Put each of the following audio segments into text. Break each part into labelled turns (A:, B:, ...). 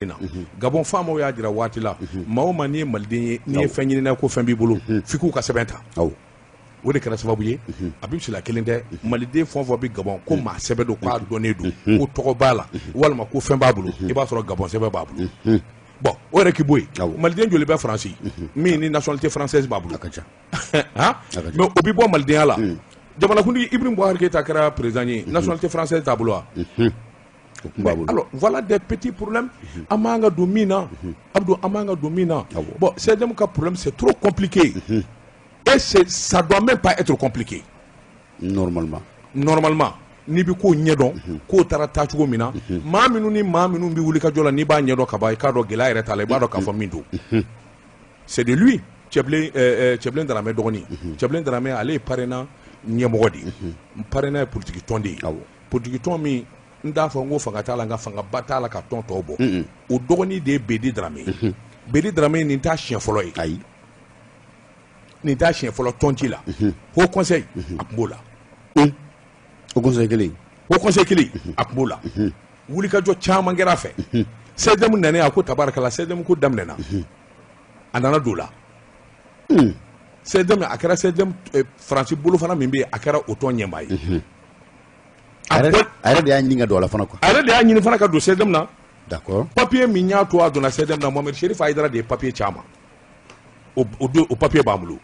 A: Na Gabon faamaw y'a jira waati la, maa o maa n'i ye maliden ye, n'i ye fɛn ɲini ko fɛn b'i bolo, f'i k'u ka sɛbɛn ta. O de kɛra sababu ye, Habib Sylla kelen tɛ, maliden fɛn o fɛn bɛ Gabon ko maa sɛbɛ don, k'a dɔnnen don, ko tɔgɔ b'a la walima ko fɛn b'a bolo, i b'a sɔrɔ Gabon sɛbɛn b'a bolo. Bon, o yɛrɛ k'i bɔ yen, maliden joli bɛ Faransi min ni nationalité française b'a bolo?
B: A ka ca.
A: Han, mais o bɛ bɔ malidenya la. Jamanakuntigi Ibrahim Boubacar Keïta kɛra président ye, nationalité française t'a bolo wa?
B: O tun b'a bolo.
A: Alors voilà des petits problèmes an man ka don min na, Abdou, an man ka don min na. Bon, CDM ka problème, c'est trop compliqué et c'est ça doit même pas être compliqué.
B: Normalement.
A: Normalement, n'i bɛ ko ɲɛdɔn, k'o taara taa cogo min na, maa minnu ni maa minnu bɛ wuli ka jɔ la, n'i b'a ɲɛdɔn ka ban, i k'a dɔn gɛlɛya yɛrɛ t'a la, i b'a dɔn k'a fɔ min don. C'est de lui, Cɛbilen, Cɛbilen Daramɛ dɔgɔnin. Cɛbilen Daramɛ, ale ye PARENA ɲɛmɔgɔ de ye. PARENA ye politique tɔn de ye, politique tɔn min n t'a fɔ n ko fanga t'a la, nka fangaba t'a la ka tɔn tɔw bɔ. O dɔgɔnin de ye Bedi Daramɛ ye. Bedi Daramɛ, nin t'a siɲɛ fɔlɔ ye.
B: Ayi.
A: Nin t'a siɲɛ fɔlɔ tɔnci la. Haut conseil, a tun b'o la.
B: Haut conseil kelen.
A: Haut conseil kelen, a tun b'o la. Wulikajɔ caman kɛra a fɛ. CDM nana, a ko tabarikala, CDM ko daminɛna, a nana don o la. CDM, a kɛra CDM Faransi bolofara min bɛ yen, a kɛra o tɔn ɲɛmaa ye.
B: A yɛrɛ de y'a ɲini ka don a la fana quoi.
A: A yɛrɛ de y'a ɲini fana ka don CDM na.
B: D'accord.
A: Papier min y'a to a donna CDM na, Mohamed Chérif Haïdara de ye papier ci a ma. O papier b'an bolo.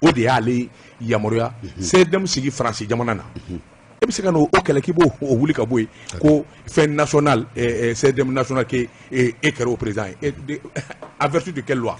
A: O de y'ale yamaruya CDM sigi Faransi jamana na. E bɛ se ka n'o kɛlɛ k'i b'o wuli ka bɔ yen ko fɛn national, CDM national, k'e e kɛra o président ye en vertu de quelle loi?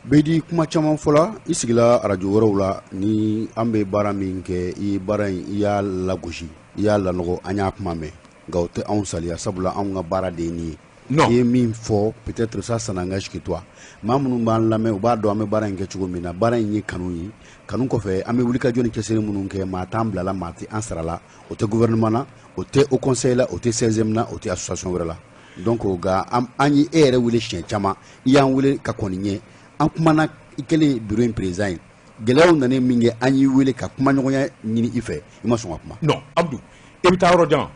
B: Bedi, kuma caman fɔla, i sigila arajo wɛrɛw la ni an bɛ baara min kɛ. I ye baara in, i y'a lagosi, i y'a lanɔgɔ, an y'a kuma mɛn, nka o tɛ anw saliya, sabula anw ka baara de ye nin ye.
A: Non.
B: I ye min fɔ, peut-être ça, ça n'engage que toi. Maa minnu b'an lamɛn, u b'a dɔn an bɛ baara in kɛ cogo min na. Baara in ye kanu ye. Kanu kɔfɛ, an bɛ wulikajɔ ni cɛsiri minnu kɛ, maa t'an bila la, maa tɛ an sara la. O tɛ gouvernement na, o tɛ haut conseil la, o tɛ 16e na, o tɛ association wɛrɛ la. Donc nka an ye e yɛrɛ wele siɲɛ caman, i y'an wele ka kɔn nin ɲɛ, an kumana. I kɛlen bureau in président ye, gɛlɛyaw nana min kɛ, an y'i wele ka kumaɲɔgɔnya ɲini i fɛ, i ma sɔn ka kuma.
A: Non, Abdou, i bɛ taa yɔrɔ jan.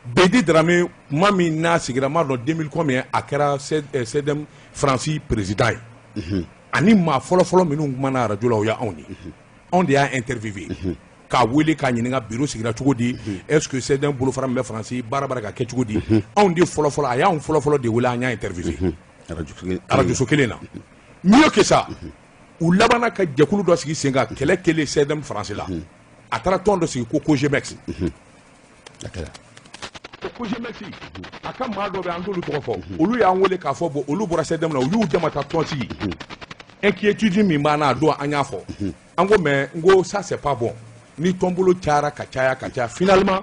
A: Bedi Dramé, tuma min n'a sigira, n m'a dɔn 2000 combien, a kɛra CDM Faransi président ye, ani maa fɔlɔfɔlɔ minnu kumana arajo la, o y'anw de ye. Anw de y'a interviewé, k'a wele k'a ɲininka bureau sigira cogo di, est ce que CDM bolofara min bɛ Faransi, baara b'a ka kɛ cogo di. Anw de fɔlɔfɔlɔ, a y'anw fɔlɔfɔlɔ de wele, an y'a interviewé arajo kelen na. Mieux que ça, u labanna ka jɛkulu dɔ sigi sen kan, kɛlɛ kelen CDM Faransi la. A taara tɔn dɔ sigi ko COGEMEX. O COGEMEX, a ka maa dɔ bɛ, an t'olu tɔgɔ fɔ, olu y'an wele k'a fɔ bon, olu bɔra CDM na, u y'u dama ta tɔn sigi. Inquiétude min b'an na a don, an y'a fɔ, an ko mais, n ko ça, c'est pas bon. Ni tɔnbolo cayara ka caya ka caya, finalement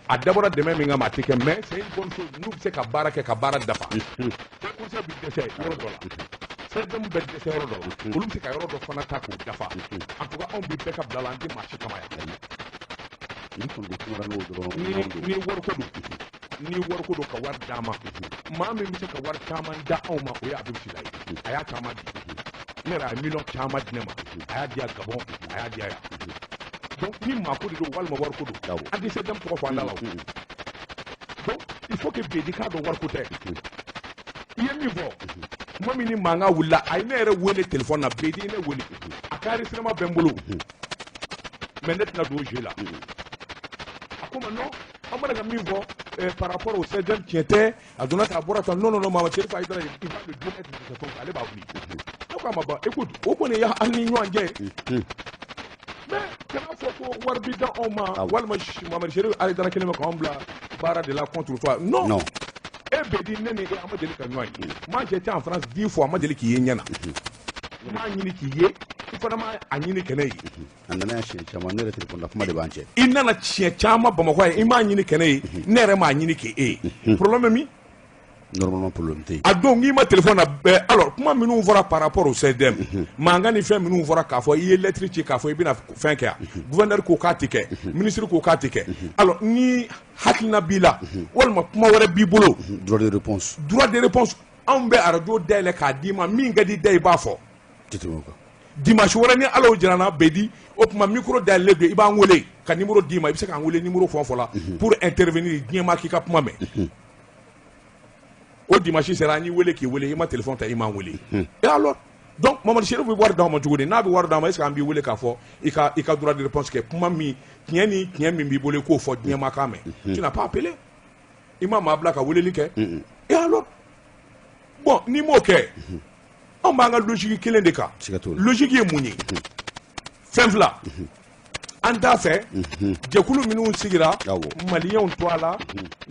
A: a dabɔra dɛmɛ min kama, a tɛ kɛ. Mais c'est une bonne chose n'u bɛ se ka baara kɛ ka baara dafa. Conseil bɛ dɛsɛ yɔrɔ dɔ la, CDM bɛ dɛsɛ yɔrɔ dɔ la, olu bɛ se ka yɔrɔ dɔ fana ta k'o dafa. En tout cas, anw bɛ bɛɛ ka bila la, an tɛ maa si kama yan. Ni wariko don, ni wariko don, ka wari d'an ma, maa min bɛ se ka wari caman da anw ma, o ye Habib Sylla ye. A y'a caman di ne yɛrɛ, a ye miliyɔn caman di ne ma, a y'a di yan Gabon, a y'a di yan. Donc ni maako de don walima wariko don, an tɛ CDM tɔgɔ fɔ an da la o. Donc il faut que Bedi k'a dɔn, wariko tɛ. I ye min fɔ, tuma min ni mankan wulila, a ye ne yɛrɛ wele téléphone na. Bedi ye ne wele, a ka enregistrement bɛ n bolo, mais ne tɛna don o jeu la. A ko ma non, an mana ka min fɔ par rapport au CDM, tiɲɛ tɛ, a donna tan, a bɔra tan. Non, non, non, Mama Chérif Haïdara, il va le dire être de ale b'a wuli. Ne ko a ma ban, écoute, o kɔni y'an ni ɲɔgɔn cɛ, mais kana fɔ ko wari bi da anw ma walima Mamadu Chérif Haïdara kelen bɛ k'anw bila baara de la contre toi. Non,
B: non.
A: E Bedi, ne ni e, an ma deli ka ɲɔgɔn ye. Moi, j'étais en France 10 fois, a ma deli k'i ye ɲɛ na. N m'a ɲini k'i ye, i fana ma a ɲini kɛnɛ ye.
B: A nana yan siɲɛ caman, ne yɛrɛ téléphone la kuma de b'an cɛ.
A: I nana siɲɛ caman Bamakɔ yan, i m'a ɲini kɛnɛ ye, ne yɛrɛ m'a ɲini k'e ye. Problème bɛ min?
B: Normalement, problème tɛ yen.
A: A don k'i ma téléphone na bɛɛ. Alors kuma minnu fɔra par rapport au CDM, mankan ni fɛn minnu fɔra, k'a fɔ i ye lettre ci k'a fɔ i bɛna fɛn kɛ yan, gouverneur ko k'a tɛ kɛ, ministre ko k'a tɛ kɛ. Alors ni hakilina b'i la walima kuma wɛrɛ b'i bolo,
B: droit de réponse.
A: Droit de réponse, anw bɛ arajo dayɛlɛ k'a d'i ma, min ka di da, i b'a fɔ.
B: Tɛ tɛmɛ o kan.
A: Dimanche wɛrɛ, ni Ala y'o jira n na, Bedi, o tuma micro dayɛlɛlen don, i b'an wele ka numéro d'i ma, i bɛ se k'an wele numéro fɛn o fɛn la pour intervenir, diɲɛ maa k'i ka kuma mɛn. O dimanche sera, an y'i wele k'i wele, i ma téléphone ta, i m'an wele. Et alors, donc Mamadu Chérif bɛ wari d'anw ma cogo di? N'a bɛ wari d'an ma, est ce que an b'i wele k'a fɔ i ka droit de réponse kɛ, kuma min tiɲɛ ni tiɲɛ min b'i bolo, i k'o fɔ diɲɛ ma k'a mɛn? Tu n'as pas appelé, i ma maa bila ka weleli kɛ. Et alors, bon, n'i m'o kɛ, anw b'an ka logique kelen de kan.
B: Siga t'o la.
A: Logique ye mun ye? Fɛn fila an t'a fɛ. Jɛkulu minnu sigira, maliyɛnw to a la,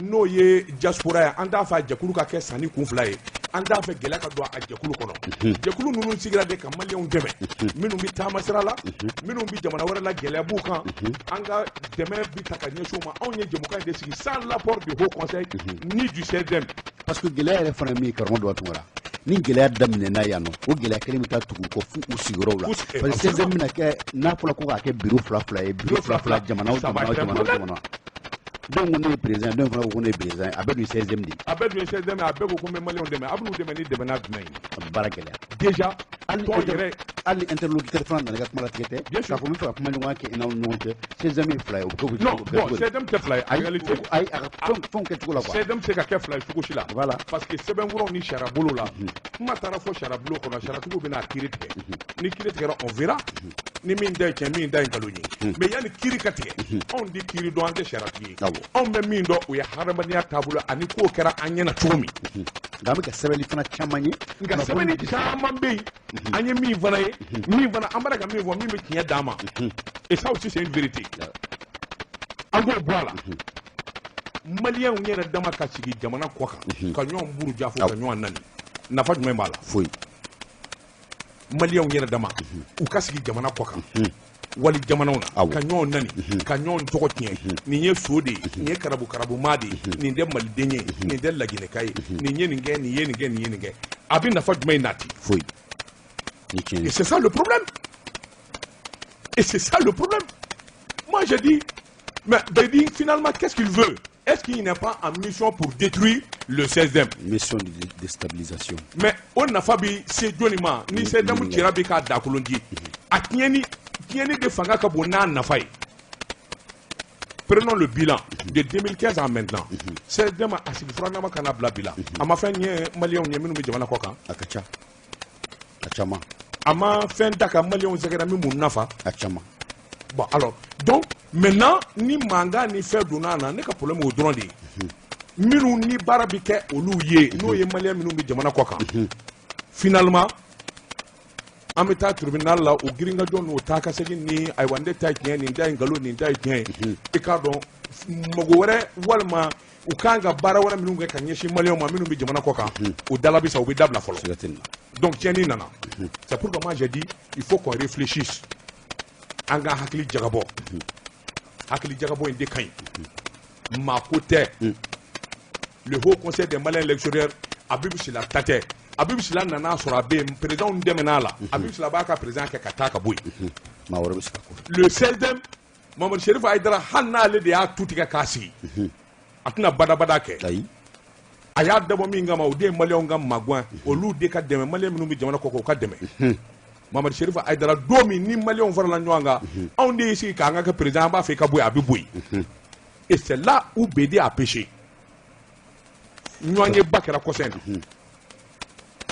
A: n'o ye diaspora ye, an t'a fɛ a jɛkulu ka kɛ sanni kun fila ye. An t'a fɛ gɛlɛya ka don a jɛkulu kɔnɔ. Jɛkulu ninnu sigira de ka maliyɛnw dɛmɛ, minnu bɛ taama sira la, minnu bɛ jamana wɛrɛ la, gɛlɛya b'u kan, an ka dɛmɛ bi ta ka ɲɛsin u ma. Anw ye jɛmukan in de sigi sans l'apport du haut conseil ni du CSDM.
B: Parce que gɛlɛya yɛrɛ fana ye min ye, karamɔgɔ Daba Tunkara, ni gɛlɛya daminɛna yan nɔ, o gɛlɛya kelen bɛ taa tugu u kɔ f'u u sigiyɔrɔw la. Parce que CSDM bɛna kɛ, n'a fɔra ko k'a kɛ bureau fila fila ye, bureau fila fila, jamana o jamana o jamana o jamana, dɔw ko ne ye président, dɔw fana ko ko ne ye président ye, a bɛɛ dun ye CSDM de ye.
A: A bɛɛ dun ye CSDM ye. A bɛɛ ko ko n bɛ maliyɛnw dɛmɛ. A bɛ n'u dɛmɛ ni dɛmɛna jumɛn ye?
B: A bɛ baara gɛlɛya.
A: Déjà
B: hali
A: tɔn yɛrɛ
B: hali ni interlocuteur fana nana i ka kuma latigɛ tɛ.
A: Bien sûr.
B: K'a fɔ n bɛ fɛ ka kuma ɲɔgɔnya kɛ i n'aw ni ɲɔgɔn cɛ, CSDM ye fila ye, o bɛ kɛ
A: Non,
B: o bɛ kɛ
A: bon,
B: cogo di?
A: CSDM tɛ fila ye en
B: Ayi,
A: réalité.
B: Ayi, a ka fɛnw kɛcogo la quoi.
A: CSDM tɛ se ka kɛ fila ye cogo si la.
B: Voilà.
A: Parce que sɛbɛnfuraw ni sariya bolo la, kuma taara fɔ sariya bulon kɔnɔ, sariyatigiw bɛna kiiri tigɛ. Ni kiiri tigɛra, on verra ni min ta ye tiɲɛ, min ta ye nkalon ye. Mais yanni kiiri ka tigɛ, anw di kiiri dɔn, an tɛ sariyatigi ye. Anw bɛ min dɔn, o ye hadamadenya taabolo ani kow kɛra an ɲɛna cogo min.
B: Nka an bɛ ka sɛbɛnni fana caman ye.
A: Nka sɛbɛnni caman bɛ yen, an ye min fana ye, min fana an b'a ka min fɔ, min bɛ tiɲɛ d'an ma, et ça aussi, c'est une vérité, an k'o bɔ a la. Maliyɛnw yɛrɛ dama ka sigi jamana kɔ kan ka ɲɔgɔn buruja fo ka ɲɔgɔn nani, nafa jumɛn b'a la?
B: Foyi.
A: Maliyɛnw yɛrɛ dama, u ka sigi jamana kɔ kan, wali jamanaw na, ka ɲɔgɔn nani, ka ɲɔgɔn tɔgɔ tiɲɛ, nin ye so de ye, nin ye karabu karabumaa de ye, nin tɛ maliden ye, nin tɛ laginɛka ye, nin ye nin kɛ, nin ye nin kɛ, nin ye nin kɛ, a bɛ nafa jumɛn nati?
B: Foyi ni tiɲɛ.
A: Et c'est ça le problème, et c'est ça le problème. Moi, j'ai dit, mais Bédi, finalement, qu'est-ce qu'il veut? Est-ce qu'il n'est pas en mission pour détruire le CSDM?
B: Mission de déstabilisation.
A: Mais o nafa bi se jɔnni ma ni CSDM cira bi k'a dakolon di? A tiɲɛni, tiɲɛni de fanga ka bon n'a nafa ye. Prenons le bilan de 2015 à maintenant. CSDM a sigi furanama ka na bila bi la, a ma fɛn ɲɛ maliyɛnw ye minnu bɛ jamana kɔ kan.
B: A ka ca, a caman.
A: A ma fɛn da ka maliyɛnw sɛgɛrɛ min b'u nafa.
B: A caman.
A: Bon, alors, donc maintenant, ni mankan ni fɛn donna a na, ne ka problème o dɔrɔn de ye. Minnu ni baara bi kɛ olu ye, n'o ye maliyɛn minnu bɛ jamana kɔ kan, finalement an bɛ taa tribunal la, o girinkajɔ n'o taa ka segin ni ayiwa, ne ta ye tiɲɛ, nin ta ye nkalon, nin ta ye tiɲɛ ye. I k'a dɔn mago wɛrɛ walima u kan ka baara wɛrɛ minnu kɛ ka ɲɛsin maliyɛnw ma minnu bɛ jamana kɔ kan, o dala bi sa, u bɛ dabila fɔlɔ.
B: Siga tɛ nin na.
A: Donc tiɲɛni nana. C'est pourquoi moi, j'ai dit, il faut qu'on réfléchisse, an ka hakili jagabɔ. Hakili jagabɔ in de ka ɲi, maa ko tɛ. Le haut conseil des Maliens de l'extérieur, Habib Sila ta tɛ. Habib Sila nana sɔrɔ a bɛ yen, président dɛmɛna a la. Habib Sila b'a ka président kɛ ka taa ka bɔ yen.
B: Maa wɛrɛ bɛ se ka kɔ.
A: Le CSDM, Mamadu Chérif Aïdara, hali n'ale de y'a tu tigɛ k'a sigi, a tɛna badabada kɛ.
B: Ayi.
A: A y'a dabɔ min kama, o de ye maliyɛnw ka maguwan, olu de ka dɛmɛ, maliyɛn minnu bɛ jamana kɔ kan, u ka dɛmɛ. Mamadu Chérif Aïdara, don min ni maliyɛnw farala ɲɔgɔn kan, anw de y'i sigi k'an ka kɛ président, an b'a fɛ i ka bɔ yen, a bɛ bɔ yen. Et c'est là où BD a péché. Ɲɔgɔn ye ba kɛra kɔsɛn na,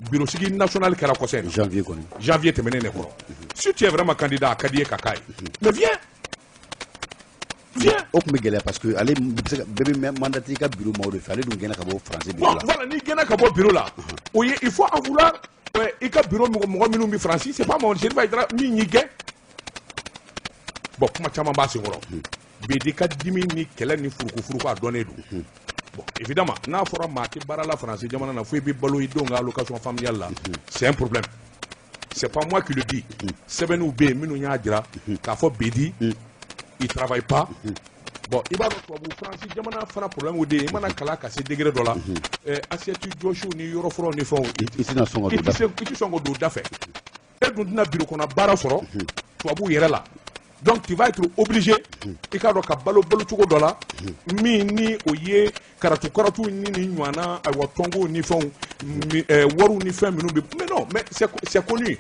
A: bureau sigi national kɛra kɔsɛn na.
B: Janvier kɔni.
A: Janvier tɛmɛnen de kɔrɔ. Si tu es vraiment candidat, a ka di i ye ka k'a ye, mais viens, viens.
B: O tun bɛ gɛlɛya parce que ale bɛ se ka bɛɛ bɛ mandaté i ka bureau maaw de fɛ, ale dun gɛnna ka bɔ français bureau
A: Bon,
B: la.
A: voilà, n'i gɛnna ka bɔ bureau la, o ye, il faut en vouloir i ka bureau mɔgɔ, mɔgɔ minnu bɛ Faransi. C'est pas Mamadu Chérif Aïdara min y'i gɛn. Bon, kuma caman b'a senkɔrɔ. BD ka dimi ni kɛlɛ ni furuku-furuku, a dɔnnen don. Bon, évidemment, n'a fɔra maa tɛ baara la Faransi jamana na fo i bɛ balo i denw ka allocation familiale la, c'est un problème. C'est pas moi qui le dis, sɛbɛnniw bɛ yen minnu y'a jira k'a fɔ BD, il travaille pas. Bon, i b'a dɔn, tubabu Faransi jamana fana, problème o de ye, i mana kalan ka se degré dɔ la, assiette jɔsiw ni yɔrɔ furaw ni fɛnw,
B: I tɛna sɔn ka
A: i
B: don
A: tɛ
B: da.
A: Se, i tɛ sɔn ka don o da fɛ. E dun tɛna bureau kɔnɔ baara sɔrɔ tubabuw yɛrɛ la. Donc tu vas être obligé, i k'a dɔn, ka balo balo cogo dɔ la min ni o ye karatu karatu ni ɲɔgɔnna, ayiwa, tɔnkow ni fɛnw, wariw ni fɛn minnu bɛ. Mais non, mais c'est connu,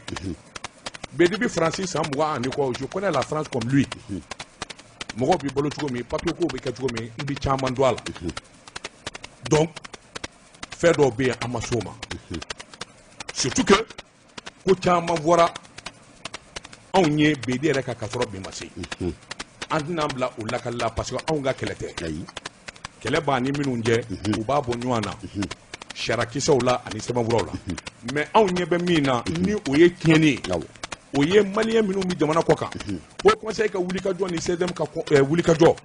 A: BD bɛ Faransi san 20 ani kɔ. Je connais la France comme lui. Mɔgɔw bɛ balo cogo min, papier kow bɛ kɛ cogo min, n bɛ caman dɔn a la. Donc Fɛn dɔw bɛ yen, an ma s'o ma, surtout que ko caman fɔra anw ye Bedi yɛrɛ kan ka sɔrɔ bi ma se. An tɛna an bila o lakali la parce que anw ka kɛlɛ tɛ. Kɛlɛ b'a ni minnu cɛ, u b'a bɔ ɲɔgɔn na sariyakisɛw la ani sɛbɛnfuraw la. Mais anw ɲɛ bɛ min na ni o ye tiɲɛni ye, o ye maliyɛn minnu bɛ jamana kɔ kan. Haut Conseil ka wulikajɔ ni CDM ka wulikajɔ,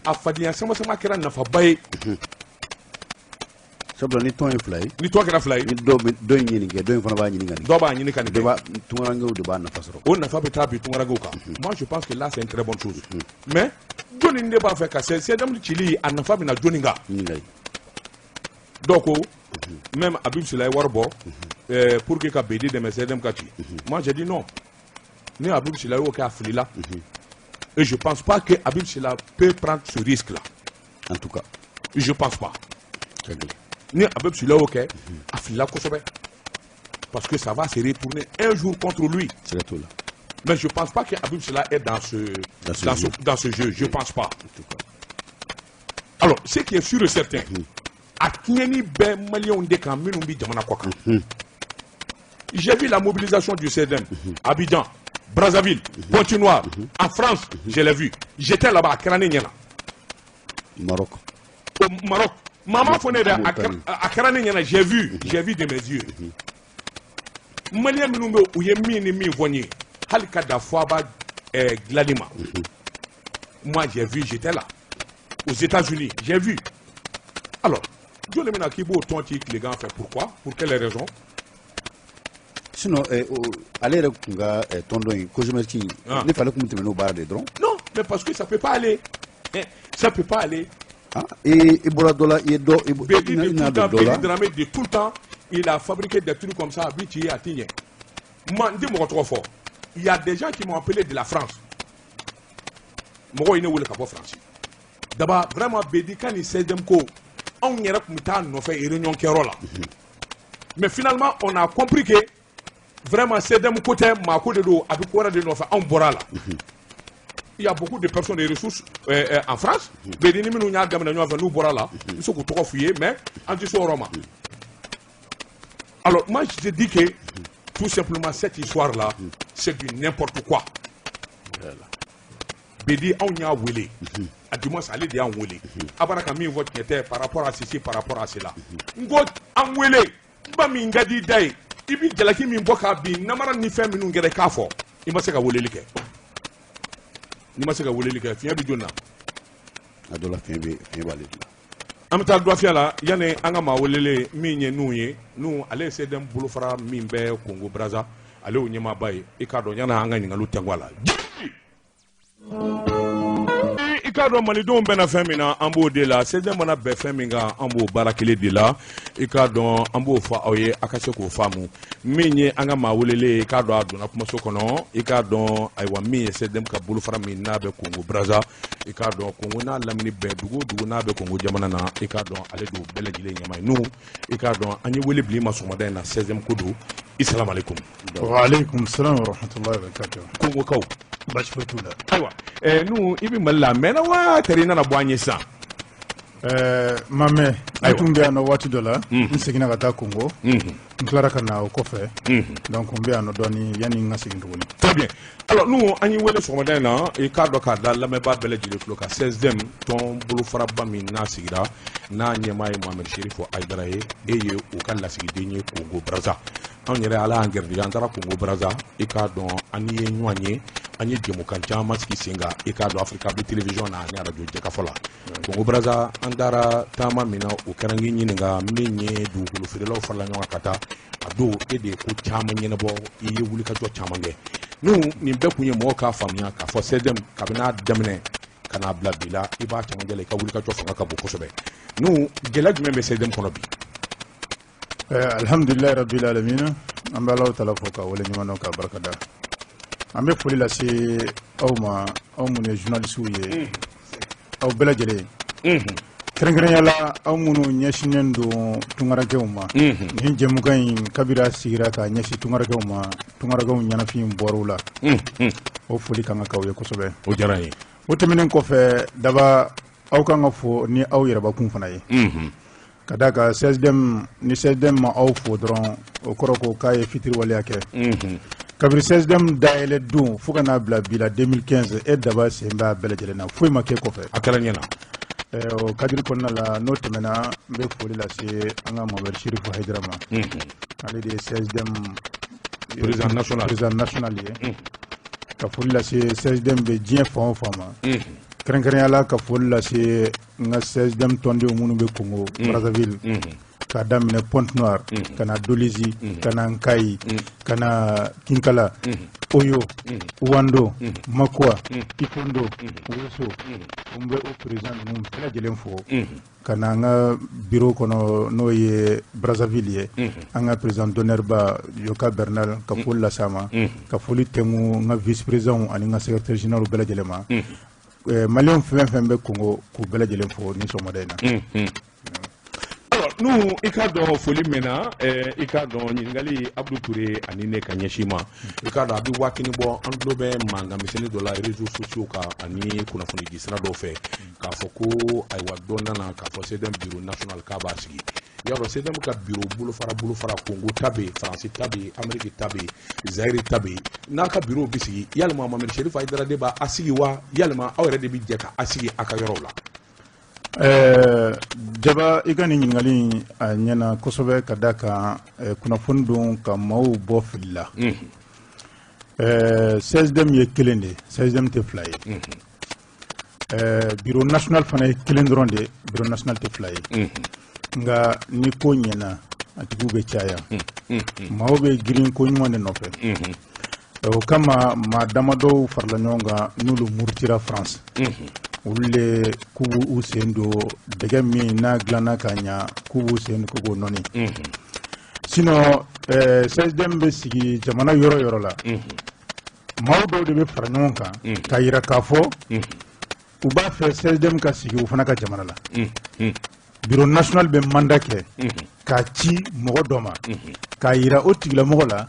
A: a fadenya sama-sama kɛra nafaba ye.
B: Sabula ni tɔn ye fila ye,
A: ni tɔn kɛra fila ye,
B: ni dɔ dɔ in ye nin kɛ, dɔ in fana b'a ɲini ka nin kɛ.
A: Dɔ b'a ɲini ka nin
B: kɛ,
A: kɛ.
B: Tungarankew de b'a nafa sɔrɔ.
A: O nafa bɛ taa bin tungarankew kan. Moi, je pense que là, c'est une très bonne chose. Mais jɔnni de b'a fɛ ka CDM cili, a nafa bɛ na jɔnni kan? Dɔw ko même Habib Sylla ye wari bɔ pour que ka Bedi dɛmɛ CDM ka ci. Moi, j'ai dit non. Ni Habib Sylla y'o kɛ, a filila. Et je pense pas que Habib Sylla peut prendre ce risque là.
B: En tout cas.
A: Je pense pas. Ni Habib Sylla y'o kɛ, a filila kosɛbɛ, parce que ça va se retourner un jour contre lui.
B: Siga t'o la.
A: Mais je pense pas que Habib Sylla est dans ce
B: Dans ce
A: dans
B: jeu.
A: Dans ce jeu, je pense pas.
B: En tout cas.
A: Alors, ce qui est sûr et certain, a tiɲɛni bɛ maliyɛnw de kan minnu bɛ jamana kɔ kan. J'ai vu la mobilisation du CDM, Abidjan, Brazzaville, Pointe-Noire, en France, je l'ai vu. J'étais là-bas, a kɛra ne ɲɛna.
B: Maroc.
A: Au Maroc. Maman fɔ ne yɛrɛ,
B: Mauritanie.
A: A kɛra ne ɲɛna, j'ai vu, j'ai vu de mes yeux. Maliyɛn minnu bɛ, u ye min ni min fɔ n ye, hali ka da Faba dilanni ma. Moi, j'ai vu, j'étais là. Aux États-Unis, j'ai vu. Alors, jɔn bɛna k'i b'o tɔn ci tilegan fɛ? Pourquoi? Pour quelle raison?
B: Sinon ale yɛrɛ tun ka tɔn dɔ in, Cosmeti, ne fɛ ale tun bɛ tɛmɛ n'o baara de ye dɔrɔn.
A: Non, mais parce que ça peut pas aller. Eh, ça peut pas aller.
B: Ah, i bɔra dɔ la, i ye dɔ i
A: Bedi
B: i
A: de tout
B: na
A: le temps,
B: don dɔ la.
A: Bedi Dramé de tout le temps, il a fabriqué des trucs comme ça, a bi ci a ti ɲɛ. Ma n tɛ mɔgɔ tɔgɔ fɔ. Il y a des gens qui m'ont appelé de la France. Mɔgɔw ye ne wele ka bɔ France. D'abord, vraiment, Bedi ka ni CDM ko, anw yɛrɛ tun bɛ taa nɔfɛ réunion kɛyɔrɔ la. Mais finalement, on a compris que vraiment CDM ko tɛ, maa ko de don, a bɛ ko wɛrɛ de nɔfɛ, anw bɔra a la. Il y a beaucoup de personnes et ressources en France. Bedi ni minnu y'a daminɛ ɲɔgɔn fɛ, n'u bɔra la, n bɛ se k'u tɔgɔ f'u ye, mais an tɛ se o yɔrɔ ma. Alors moi, je te dis que tout simplement, cette histoire-là, c'est du n'importe quoi. Bedi, anw y'a wele. A du moins, ale de y'an wele. A bɔra ka min fɔ tiɲɛ tɛ par rapport à ceci, par rapport à cela. N ko an wele, kuma min ka di i da ye, i bi jalaki min bɔ k'a bin, namara ni fɛn minnu kɛra i k'a fɔ, i ma se ka weleli kɛ. N'i ma se ka weleli kɛ, fiɲɛ bɛ jɔn na?
B: A dɔ la, fiɲɛ b'ale de la.
A: An bɛ taa dɔfiya la yanni an ka maa welelen min ye Nuhu ye. Nuhu, ale ye CDM bolofara min bɛ Congo Brazza, ale y'o ɲɛmaaba ye. I k'a dɔn, yanni an ka ɲininkaliw tɛnku a la, i k'a dɔn malidenw bɛnna fɛn min na, an b'o de la. CDM mana bɛn fɛn min kan, an b'o baara kelen de la. I k'a dɔn, an b'o fɔ aw ye, a ka se k'o faamu. Min ye an ka maa welelen ye, i k'a dɔn, a donna kumaso kɔnɔ. I k'a dɔn, ayiwa, min ye CDM ka bolofara min n'a bɛ Congo Brazza, i k'a dɔn, Congo n'a lamini bɛɛ, dugu o dugu n'a bɛ Congo jamana na, i k'a dɔn, ale don bɛɛ lajɛlen ɲɛmaa ye. Nuhu, i k'a dɔn, an ye wele bila i ma sɔgɔmada in na, CDM ko don. I salamu aleykum.
C: Wa aleykum salam wa rahmatullahi wa barakatuh.
A: Kongokaw?
C: Baasi foyi t'u la.
A: Ayiwa, Nuhu, i bɛ Mali la a mɛnna wa tari i nana bɔ an ye sisan?
C: Ma mɛn, ne
A: Ayiwa.
C: tun bɛ yan nɔ waati dɔ la, n seginna ka taa Kongo, n tilara ka na o kɔfɛ, donc n bɛ yan nɔ dɔɔni yanni n ka segin tuguni.
A: Très bien. Alors, nous, an y'i wele sɔgɔmada in na, i k'a dɔn, k'a da lamɛnbaa bɛɛ lajɛlen tulo kan, CSDM tɔn bolofaraba min n'a sigira, n'a ɲɛmaa ye Mohamed Cherif Haidara ye, e ye u ka lasigiden ye Congo Brazza. Anw yɛrɛ, Ala y'an garijɛgɛ, an taara Congo Brazza, i k'a dɔn, an ye ɲɔgɔn ye, an ye jɛmukan caman sigi sen kan, i k'a dɔn, Africa bi télévision na ani radio jɛkafɔ la. Congo Brazza, an taara taama min na, o kɛra k'i ɲininka min ye dugukolo feerelaw farala ɲɔgɔn kan ka taa a don, e de ye ko caman ɲɛnabɔ, i ye wulikajɔ caman kɛ. N'u nin bɛɛ kun ye mɔgɔw k'a faamuya k'a fɔ CDM kabini a daminɛ ka n'a bila bi la, i b'a camancɛ la, i ka wulikajɔ fanga ka bon kosɛbɛ. N'u gɛlɛya jumɛn bɛ CDM kɔnɔ bi?
C: Alhamdulilayi rabbil alamin, an bɛ Alahu taala fo ka wale ɲuman dɔn k'a barikada. An bɛ foli lase aw ma, aw minnu ye journalistes ye, aw bɛɛ lajɛlen, kɛrɛnkɛrɛnya la aw minnu ɲɛsinnen don tunkarankew ma. Nin jɛmukan in, kabiri a sigira k'a ɲɛsin tunkarankew ma, tunkarankew ɲɛnafin bɔr'u la, o foli kan ka k'aw ye kosɛbɛ.
A: O diyara n ye.
C: O tɛmɛnen kɔfɛ, daba, aw kan ka fo ni aw yɛrɛbakun fana ye. Ka d'a kan CSDM, ni CSDM ma aw fo dɔrɔn, o kɔrɔ ko k'a ye fitiriwaleya kɛ. Kabini CSDM dayɛlɛ don fo ka n'a bila bi la 2015, e Daba sen b'a bɛɛ lajɛlen na, foyi ma kɛ kɔfɛ.
A: A kɛra ɲɛna.
C: O cadre kɔnɔna la, n'o tɛmɛna, n bɛ foli lase an ka Mohamed Chérif Haïdara ma. Ale de ye CSDM
A: président national.
C: Président national ye. Ka foli lase CSDM bɛ diɲɛ fan o fan ma. Kɛrɛnkɛrɛnnenya la, ka foli lase n ka CSDM tɔndenw minnu bɛ Congo Brazzaville, k'a daminɛ Pointe Noire ka na Dolisie, ka na Nkayi, ka na Kinkala, Oyo, Owando, Makoua, Ikondo, Ouesso. N bɛ o président ninnu bɛɛ lajɛlen fo. Ka na an ka bureau kɔnɔ, n'o ye Brazzaville ye, an ka président d'honneur ba Yoka Bernal, ka foli lase a ma, ka foli tɛnku n ka vice président ani n ka secrétaire général bɛɛ lajɛlen ma. Maliyɛn fɛn fɛn bɛ Congo, k'u bɛɛ lajɛlen fo ni sɔgɔmada in na.
A: Alors, nous, i k'a dɔn foli mɛnna, i k'a dɔn ɲininkali Abdou Touré ani ne ka ɲɛsin ma. I k'a dɔn a bɛ waatinin bɔ, an tulo bɛ mankan misɛnnin dɔ la réseaux sociaux kan ani kunnafoni di sira dɔw fɛ, k'a fɔ ko ayiwa, dɔ nana k'a fɔ CSDM bureau national k'a b'a sigi. I y'a dɔn CSDM ka bureau bolofara bolofara, Congo ta bɛ yen, Faransi ta bɛ yen, Amérique ta bɛ yen, Zaire ta bɛ yen. N'a ka bureau bɛ sigi, yalima Mohamed Chérif Haïdara de b'a sigi wa, yalima aw yɛrɛ de bɛ jɛ k'a sigi a ka yɔrɔw la?
C: Jaba, i ka nin ɲininkali in, a ɲɛna kosɛbɛ, ka da kan kunnafoni don ka maaw bɔ fili la. CSDM ye kelen de ye, CSDM tɛ fila ye. Bureau national fana ye kelen dɔrɔn de ye, bureau national tɛ fila ye. Nka ni ko ɲɛna, a tigiw bɛ caya, maaw bɛ girin ko ɲuman de nɔfɛ. O kama, maa damadɔw farala ɲɔgɔn kan, n'olu murutira France, olu de k'u b'u sen don dɛgɛ min n'a dilanna ka ɲa, k'u b'u sen don k'o nɔni. Sinon CSDM bɛ sigi jamana yɔrɔ yɔrɔ la, maaw dɔw de bɛ fara ɲɔgɔn kan k'a yira k'a fɔ u b'a fɛ CSDM ka sigi u fana ka jamana la. Bureau national bɛ mandat kɛ k'a ci mɔgɔ dɔ ma, k'a yira o tigilamɔgɔ la,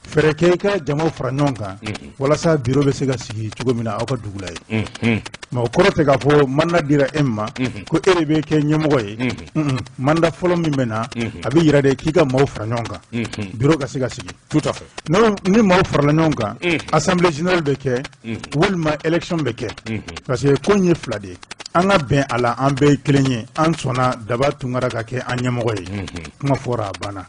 C: fɛɛrɛ kɛ i ka jamaw fara ɲɔgɔn kan walasa bureau bɛ se ka sigi cogo min na aw ka dugu la yen. Mais o kɔrɔ tɛ k'a fɔ mandat dira e ma ko e de bɛ kɛ ɲɛmɔgɔ ye. Mandat fɔlɔ min bɛ na, a bɛ yira de k'i ka maaw fara ɲɔgɔn kan, bureau ka se ka sigi.
A: Tout à fait.
C: Ni maaw farala ɲɔgɔn kan, assemblée générale bɛ kɛ walima élection bɛ kɛ, parce que ko in ye fila de ye. An ka bɛn a la, an bɛɛ ye kelen ye, an sɔnna Daba Tunkara ka kɛ an ɲɛmɔgɔ ye, kuma fɔra, a banna.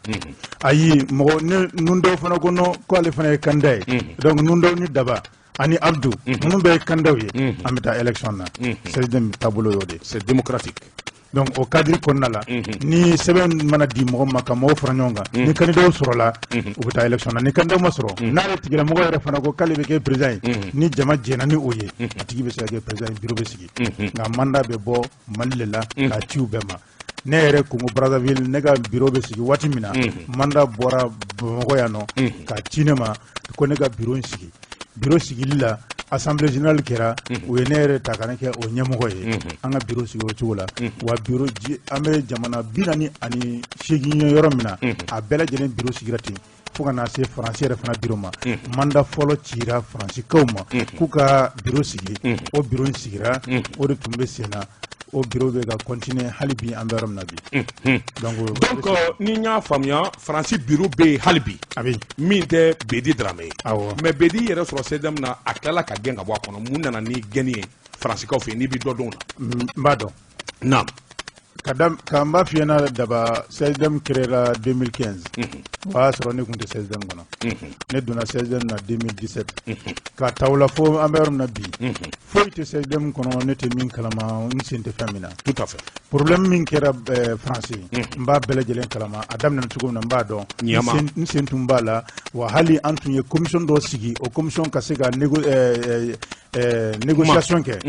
C: Ayi, mɔgɔ ne nun dɔw fana ko non, ko ale fana ye candidat ye. Donc nun dɔw ni Daba ani Abdou, ninnu bɛɛ ye candidat ye, an bɛ taa élection na. CSDM taabolo y'o de ye.
A: C'est démocratique.
C: Donc o cadre kɔnɔna la, ni sɛbɛn mana di mɔgɔ ma ka mɔgɔw fara ɲɔgɔn kan, ni candidat sɔrɔla, u bɛ taa élection na. Ni candidat ma sɔrɔ, n'ale tigilamɔgɔ yɛrɛ fana ko k'ale bɛ kɛ président ye, ni jama jɛnna ni o ye, a tigi bɛ se ka kɛ président ye, bureau bɛ sigi. Nka mandat bɛ bɔ Mali de la k'a ci u bɛɛ ma. Ne yɛrɛ, Congo Brazzaville, ne ka bureau bɛ sigi waati min na, mandat bɔra Bamakɔ yan nɔ k'a ci ne ma ko ne ka bureau in sigi. Bureau sigili la, assemblée générale kɛra, u ye ne yɛrɛ ta ka ne kɛ o ɲɛmɔgɔ ye. An ka bureau sigi o cogo la. Wa bureau an bɛ jamana 48 ye yɔrɔ min na, a bɛɛ lajɛlen bureau sigira ten fo ka na se Faransi yɛrɛ fana bureau ma. Mandat fɔlɔ cira Faransikaw ma k'u ka bureau sigi, o bureau in sigira, o de tun bɛ sen na, o bureau bɛ ka continuer hali bi, an bɛ yɔrɔ min na bi.
A: Donc, ni n y'a faamuya, Faransi bureau bɛ yen hali bi?
C: A bɛ yen.
A: Min tɛ Bedi Dramé ye?
C: Awɔ.
A: Mais Bedi yɛrɛ sɔrɔ CSDM na, a tilala ka gɛn ka bɔ a kɔnɔ. Mun nana ni gɛnni ye Faransikaw fɛ yen, n'i bɛ dɔ dɔn o la?
C: N b'a dɔn.
A: Naam.
C: Ka da ka n b'a f'i ɲɛna Daba, CSDM créera 2015, o y'a sɔrɔ ne tun tɛ CSDM kɔnɔ. Ne donna CSDM na 2017, ka ta o la fo an bɛ yɔrɔ min na bi, foyi tɛ CSDM kɔnɔ ne tɛ min kalama, n sen tɛ fɛn min na.
A: Tout à fait.
C: Problème min kɛra France, n b'a bɛɛ lajɛlen kalama. A daminɛna cogo min na, n b'a dɔn.
A: Ɲama.
C: N sen tun b'a la wa. Hali an tun ye commission dɔ sigi, o commission ka se ka négociation kɛ,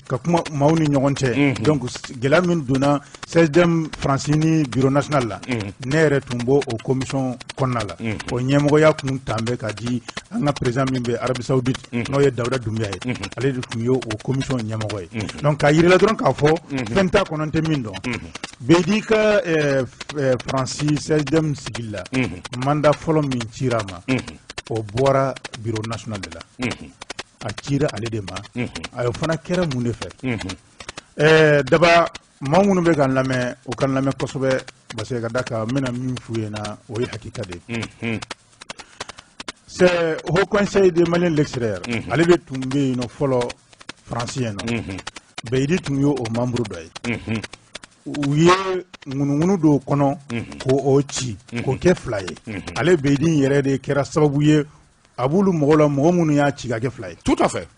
C: ka kuma maaw ni ɲɔgɔn cɛ. Donc gɛlɛya min donna CSDM France ni bureau national la, ne yɛrɛ tun b'o o commission kɔnɔna la. O ɲɛmɔgɔya kun tan bɛ ka di an ka président min bɛ Arabie Saoudite, n'o ye Dawuda Dunbiya ye, ale de tun ye o commission ɲɛmɔgɔ ye. Donc k'a yir'i la dɔrɔn k'a fɔ fɛn t'a kɔnɔ n tɛ min dɔn. Bedi ka Faransi CSDM sigili la, mandat fɔlɔ min cira a ma, o bɔra bureau national de la, a cira ale de ma. A o fana kɛra mun de fɛ? Daba, Maa minnu bɛ k'an lamɛn, u k'an lamɛn kosɛbɛ, parce que ka da kan, n bɛna min f'u ɲɛna, o ye hakika de ye. C'est Haut Conseil des Maliens de l'extérieur, ale de tun bɛ yen nɔ fɔlɔ Faransi yen nɔ. Beyidi tun ye o membre dɔ ye. U ye ŋunuŋunu dɔw kɔnɔ k'o ci k'o kɛ fila ye. Ale Beyidi yɛrɛ de kɛra sababu ye, a b'olu mɔgɔw la, mɔgɔ minnu y'a ci ka kɛ fila ye.
A: Tout à fait.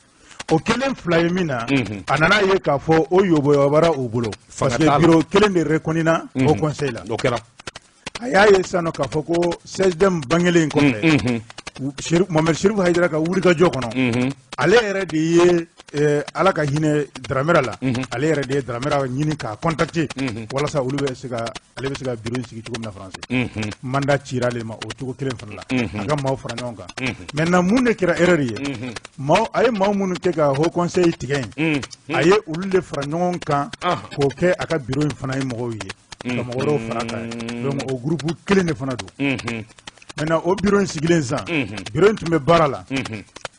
C: O kelen fila ye min na, a nana ye k'a fɔ o yoboyabara u bolo, parce que bureau kelen de reconnu na au conseil la.
A: O kɛra.
C: A y'a ye sisan nɔ k'a fɔ ko CSDM bangelen kɔfɛ, Mohamed Chérif Haïdara ka wulikajɔ kɔnɔ, ale yɛrɛ de ye, Ala ka hinɛ Dramera la, ale yɛrɛ de ye Dramera ɲini k'a contacter walasa olu bɛ se ka, ale bɛ se ka bureau in sigi cogo min na France. Mandat cira ale ma o cogo kelen fana la, a ka maaw fara ɲɔgɔn kan. Maintenant, mun de kɛra erreur ye? Maaw a ye maaw minnu kɛ ka Haut Conseil tigɛ yen, a ye olu de fara ɲɔgɔn kan k'o kɛ a ka bureau in fana ye mɔgɔw ye, ka mɔgɔ wɛrɛw fara kan. Donc o groupe kelen de fana don. Maintenant, o bureau in sigilen sisan, bureau in tun bɛ baara la.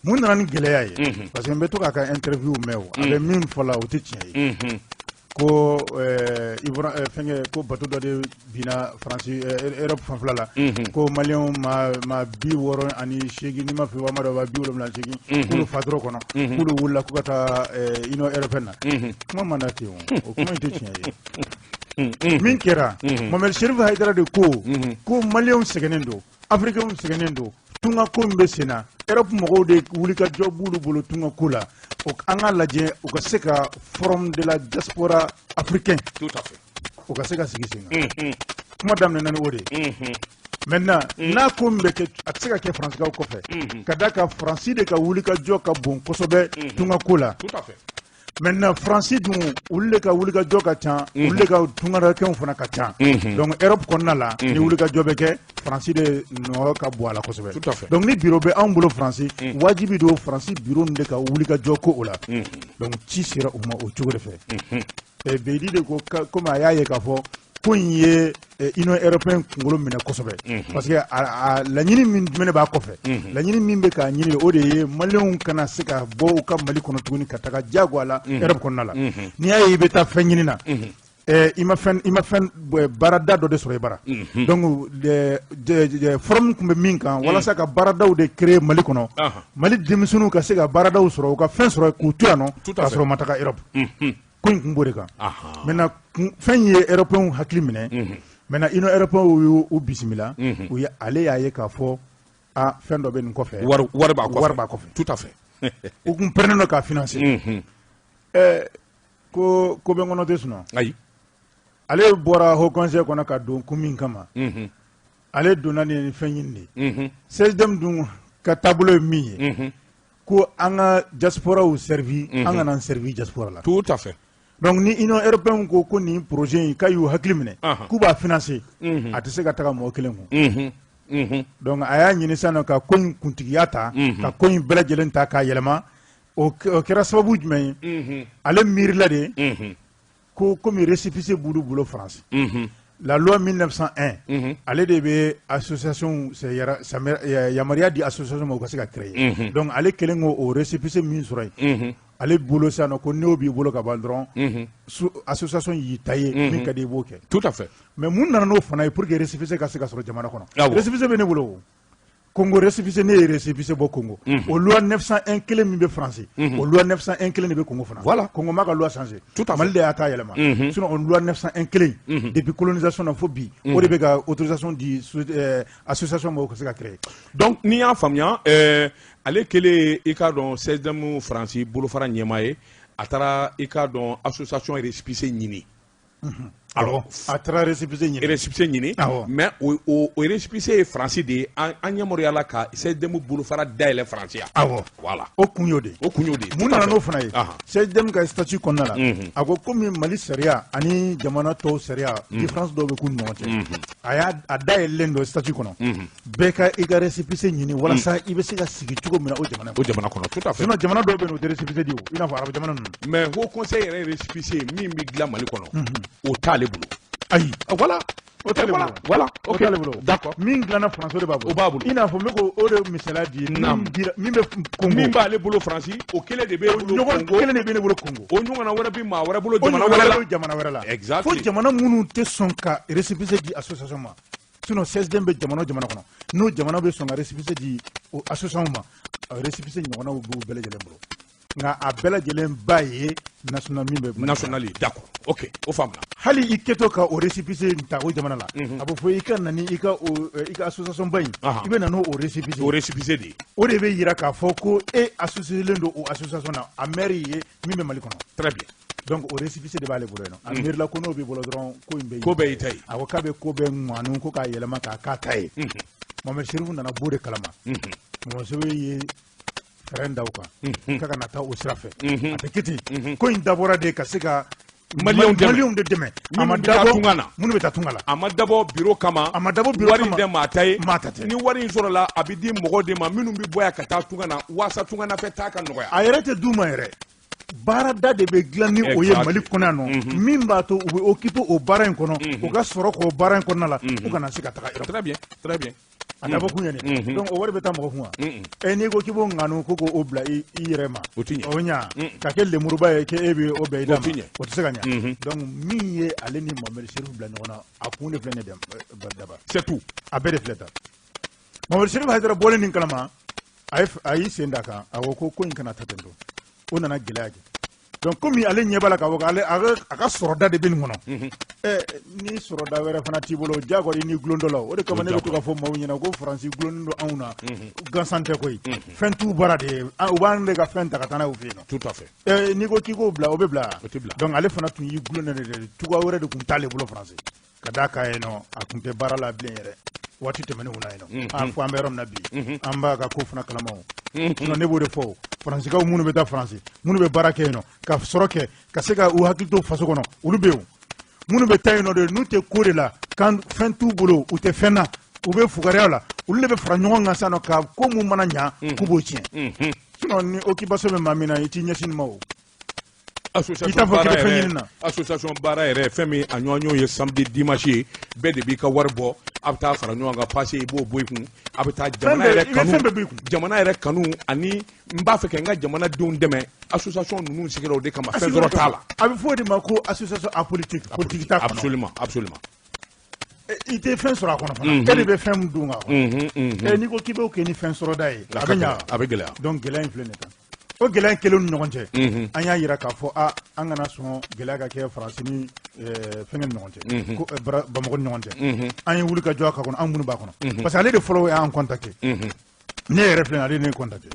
C: Mun nana ni gɛlɛya ye? Parce que n bɛ to k'a ka interview mɛn, o a bɛ min fɔ la, o tɛ tiɲɛ ye, ko fɛnkɛ, ko bateau dɔ de binna Faransi, Europe fanfɛla la, ko Maliyɛnw ma 68, n'i ma fili walima dɔ 78, k'olu fatura kɔnɔ, k'olu wulila k'u ka taa Union européenne na. Kuma man da ten, o kuma in tɛ tiɲɛ ye. Min kɛra, Mohamed Chérif Haïdara de ko Maliyɛnw sɛgɛnnen don, Africains sɛgɛnnen don, tunga ko min bɛ sen na, Europe mɔgɔw de wulikajɔ b'olu bolo tunga ko la, o an ka lajɛ u ka se ka forum de la diaspora africain
A: Tout à fait.
C: o ka se ka sigi sen kan. Kuma daminɛna ni o de ye. Maintenant, n'a ko min bɛ kɛ, a tɛ se ka kɛ Faransikaw kɔfɛ, ka da kan Faransi de ka wulikajɔ ka bon kosɛbɛ tunga ko la.
A: Tout à fait.
C: Maintenant, Faransi dun, olu de ka wulikajɔ ka ca, olu de ka tungarakɛw fana ka ca. Donc Europe kɔnɔna la, ni wulikajɔ bɛ kɛ, Faransi de nɔ ka bon a la kosɛbɛ.
A: Tout à fait.
C: Donc ni bureau bɛ anw bolo Faransi, wajibi don Faransi bureau nin de ka wulikajɔ ko o la. Donc ci sera u ma o cogo de fɛ. Beyidi de ko, komi a y'a ye k'a fɔ ko in ye Union européenne kunkolo minɛ kosɛbɛ, parce que a laɲini min jumɛn b'a kɔfɛ, laɲini min bɛ k'a ɲini, o de ye Maliyɛnw kana se ka bɔ u ka Mali kɔnɔ tuguni ka taga diyagoya la Europe kɔnɔna la. N'i y'a ye i bɛ taa fɛn ɲini na, i ma fɛn baarada dɔ de sɔrɔ i bara. Donc forum tun bɛ min kan, walasa ka baaradaw de créer Mali kɔnɔ, Mali denmisɛnninw ka se ka baaradaw sɔrɔ, u ka fɛn sɔrɔ k'u to yan nɔ, k'a sɔrɔ u ma taga Europe. Ko in kun b'o de kan. Maintenant, fɛn ye Européens hakili minɛ. Maintenant, Union européenne y'u bisimila, u ye ale y'a ye k'a fɔ a fɛn dɔ bɛ nin kɔfɛ.
A: Wari b'a kɔfɛ.
C: Wari b'a kɔfɛ.
A: Tout à fait.
C: U kun pɛrɛnnen don k'a financer. Ko bɛ n kɔnɔ tɛ sunɔ.
A: Ayi.
C: Ale bɔra Haut Conseil kɔnɔ ka don kun min kama, ale donna ni fɛn ɲini de ye. CSDM dun ka taabolo ye min ye, ko an ka diasporaw servi, an kana servi diaspora la.
A: Tout à fait.
C: Donc ni Union européenne ko nin projet in k'a y'u hakili minɛ, k'u b'a financer, a tɛ se ka taga mɔgɔ kelen kun. Donc a y'a ɲini sisan nɔ ka ko in kuntigiya ta, ka ko in bɛɛ lajɛlen ta k'a yɛlɛma. O kɛra sababu jumɛn ye? Ale miirila de ko komi récépissé b'olu bolo France, la loi 1901, ale de bɛ association yamaruya di association ma u ka se ka créer. Donc ale kɛlen k'o récépissé min sɔrɔ yen, ale bolo sisan nɔ, ko n'o b'i bolo ka ban dɔrɔn, association y'i ta ye, min ka di i b'o kɛ.
A: Tout à fait.
C: Mais mun nana n'o fana ye pour que récépissé ka se ka sɔrɔ jamana kɔnɔ? Récépissé bɛ ne bolo, o Congo récépissé, ne ye récépissé bɔ Congo. O loi 901 kelen min bɛ France, o loi 901 kelen de bɛ Congo fana. Congo ma ka loi changer.
A: Tout à fait.
C: Mali de y'a ta yɛlɛma. Sinon o loi 901 kelen, depuis colonisation na fo bi, o de bɛ ka autorisation di association ma, o ka se ka créer.
A: Donc n'i y'a faamuya, ale kɛlen, i k'a dɔn, CSDM Faransi bolofara ɲɛmaa ye, a taara, i k'a dɔn, association récépissé ɲini.
C: Alors, a taara récépissé ɲini.
A: Récépissé ɲini. Mais o récépissé ye Faransi de ye. An yamaruya la ka CSDM bolofara dayɛlɛ Faransi yan.
C: Awɔ.
A: Voilà.
C: O kun y'o de ye.
A: O kun y'o de ye.
C: Mun nana n'o fana ye? CSDM ka statut kɔnɔna la, a ko komi Mali sariya ani jamana tɔw sariya, différence dɔw bɛ k'u ni ɲɔgɔn cɛ, a y'a a dayɛlɛlen don statut kɔnɔ, bɛɛ ka i ka récépissé ɲini walasa i bɛ se ka sigi cogo min na o jamana.
A: O jamana kɔnɔ, tout à fait.
C: Sinon jamana dɔw bɛ yen, o tɛ récépissé di o, i n'a fɔ arabu jamana ninnu.
A: Mais Haut Conseil yɛrɛ récépissé min bɛ dilan Mali kɔnɔ, o t'ale bolo.
C: Ayi.
A: Voilà.
C: O t'ale bolo.
A: Voilà,
C: O
A: ok.
C: t'ale bolo.
A: D'accord.
C: Min dilanna Faransi, o de b'a bolo.
A: O b'a bolo.
C: I n'a fɔ n bɛ k'o o de misaliya di.
A: Naam.
C: Min dira, min bɛ Congo.
A: Min b'ale bolo Faransi, o kelen de b'e bolo
C: ɲɔgɔn
A: Congo.
C: kelen de bɛ ne bolo Congo.
A: O ɲɔgɔnna wɛrɛ bɛ maa wɛrɛ bolo
C: O
A: jamana
C: ɲɔgɔnna
A: wɛrɛ la.
C: bɛ jamana wɛrɛ la.
A: Exactly.
C: Fo jamana minnu tɛ sɔn ka récépissé di association ma. Sinon CSDM bɛ jamana o jamana kɔnɔ, n'o jamana bɛ sɔn ka récépissé di o association ma, récépissé ɲɔgɔnnaw b'u bɛɛ lajɛlen bolo. Nka a bɛɛ lajɛlen ba ye national min bɛ Mali kɔnɔ.
A: National ye, d'accord, ok, o faamuna.
C: Hali i kɛtɔ ka o récépissé ta o jamana la, a bɛ fɔ i ka na ni i ka o i ka association ba in, i bɛ na n'o o récépissé.
A: O récépissé de ye.
C: O de bɛ yira k'a fɔ ko e associé len don o association na, a maire ye min bɛ Mali kɔnɔ.
A: Très bien.
C: Donc o récépissé de b'ale bolo yen nɔ. A miirila ko n'o b'i bolo dɔrɔn, ko in bɛ
A: Ko bɛɛ y'i ta ye.
C: A ko k'a bɛ ko bɛɛ ŋanu ko k'a yɛlɛma k'a k'a ta ye. Mohamed Chérif nana b'o de kalama. Mohamed Chérif ye fɛɛrɛ da o kan k'a kana taa o sira fɛ. A tɛ kɛ ten. Ko in dabɔra de ka se ka
A: Maliyɛnw dɛmɛ.
C: Maliyɛnw de dɛmɛ. A ma
A: Minnu bɛ taa
C: dabɔ
A: tunga na.
C: Minnu bɛ taa tunga la.
A: A ma dabɔ bureau kama.
C: A ma dabɔ bureau
A: wari
C: kama.
A: tɛ maa ta ye.
C: Maa ta tɛ.
A: Ni wari in sɔrɔla, a bɛ di mɔgɔw de ma minnu bɛ bɔ yan ka taa tunga na, waasa tunga nafɛ taa ka nɔgɔya.
C: A yɛrɛ tɛ d'u ma yɛrɛ. Baarada de bɛ dilan ni o ye
A: Exactly.
C: Mali kɔnɔ yan nɔ, min b'a to u bɛ occuper o baara in kɔnɔ, u ka sɔrɔ k'o baara in kɔnɔna la, u kana se ka taga Europe.
A: Très bien, très bien.
C: A dabɔ kun ye nin. Donc o wari bɛ taa mɔgɔ kun wa? Ɛ, n'i ko k'i b'o ŋanu ko k'o bila i yɛrɛ ma,
A: O ti ɲɛ.
C: o ɲa ka kɛ lemuruba ye k'e bɛ o bɛn i da
A: O ti
C: ma,
A: ɲɛ.
C: o tɛ se ka ɲa. Donc min ye ale ni Mohamed Chérif bila ɲɔgɔn na, a kun de filɛ nin ye dɛ, daba.
A: C'est tout.
C: A bɛɛ de filɛ tan. Mohamed Chérif Haidara bɔlen nin kalama, a y'i sen da kan, a ko ko ko in kana ta ten tɔ. O nana gɛlɛya kɛ. Donc komi ale ɲɛ b'a la k'a fɔ k'ale a ka sɔrɔda de bɛ nin kɔnɔ, ɛ, ni sɔrɔda wɛrɛ fana t'i bolo, diyagoya i n'i gulon dɔ la. O de kama ne bɛ to k'a fɔ maaw ɲɛna ko Faransi gulonnen don anw na gansan tɛ koyi. Fɛn t'u bara de ye, u b'an de ka fɛn ta ka taa n'a ye u fɛ yen nɔ.
A: Tout à fait.
C: Ɛ, n'i ko k'i k'o bila, o bɛ bila.
A: O tɛ bila.
C: Donc ale fana tun y'i gulonnen de cogoya wɛrɛ de tun t'ale bolo Faransi, ka d'a kan yen nɔ a tun tɛ baara la bilen yɛrɛ waati tɛmɛnenw na yen nɔ. An fo an bɛ yɔrɔ min na bi, an b'a ka ko fana kalama o. Sinon ne b'o de fɔ o, Faransikaw minnu bɛ taa Faransi, minnu bɛ baara kɛ yen nɔ ka sɔrɔ kɛ ka se ka u hakili to faso kɔnɔ, olu bɛ yen o. Minnu bɛ taa yen nɔ de, n'u tɛ ko de la kan, fɛn t'u bolo, u tɛ fɛn na, u bɛ fugariya la, olu de bɛ fara ɲɔgɔn kan sisan nɔ ka ko mun mana ɲa k'u b'o tiɲɛ. Sinon ni occupation bɛ maa min na, i t'i ɲɛsin nin ma o.
A: Association
C: I t'a fɔ k'i bɛ
A: baara
C: fɛn
A: yɛrɛ
C: ɲini na.
A: Association baara yɛrɛ, fɛn min a ɲɔgɔn ye samedi, dimanche ye, bɛɛ de b'i ka wari bɔ, a bɛ taa fara ɲɔgɔn kan, passe i b'o bɔ i kun, a bɛ taa jamana
C: bɛɛ-
A: yɛrɛ
C: i bɛ
A: kanu
C: fɛn bɛɛ bɔ i kun.
A: Jamana yɛrɛ kanu ani n b'a fɛ ka n ka jamanadenw dɛmɛ, association ninnu sigira o de kama, fɛn sɔrɔ t'a la.
C: A bɛ fɔ o de ma ko association apolitique, politique t'a kɔnɔ.
A: Absolument, absolument.
C: I tɛ fɛn sɔrɔ a kɔnɔ fana, e de bɛ fɛn min dun a kɔnɔ. Ɛ, n'i ko k'i b'o kɛ ni fɛn sɔrɔda ye, a bɛ ɲa?
A: A bɛ gɛlɛya.
C: Donc gɛlɛya in filɛ nin kan, o gɛlɛya in kɛlen ni ɲɔgɔn cɛ, an y'a yira k'a fɔ a an kana sɔn gɛlɛya ka kɛ Faransi ni fɛnkɛ ni ɲɔgɔn cɛ, ko Bamakɔ ni ɲɔgɔn cɛ. An ye wuli ka jɔ a kan kɔnɔ, an minnu b'a kɔnɔ, parce que ale de fɔlɔ y'an contacté. Ne yɛrɛ filɛ nin ye, ale ye ne contacté.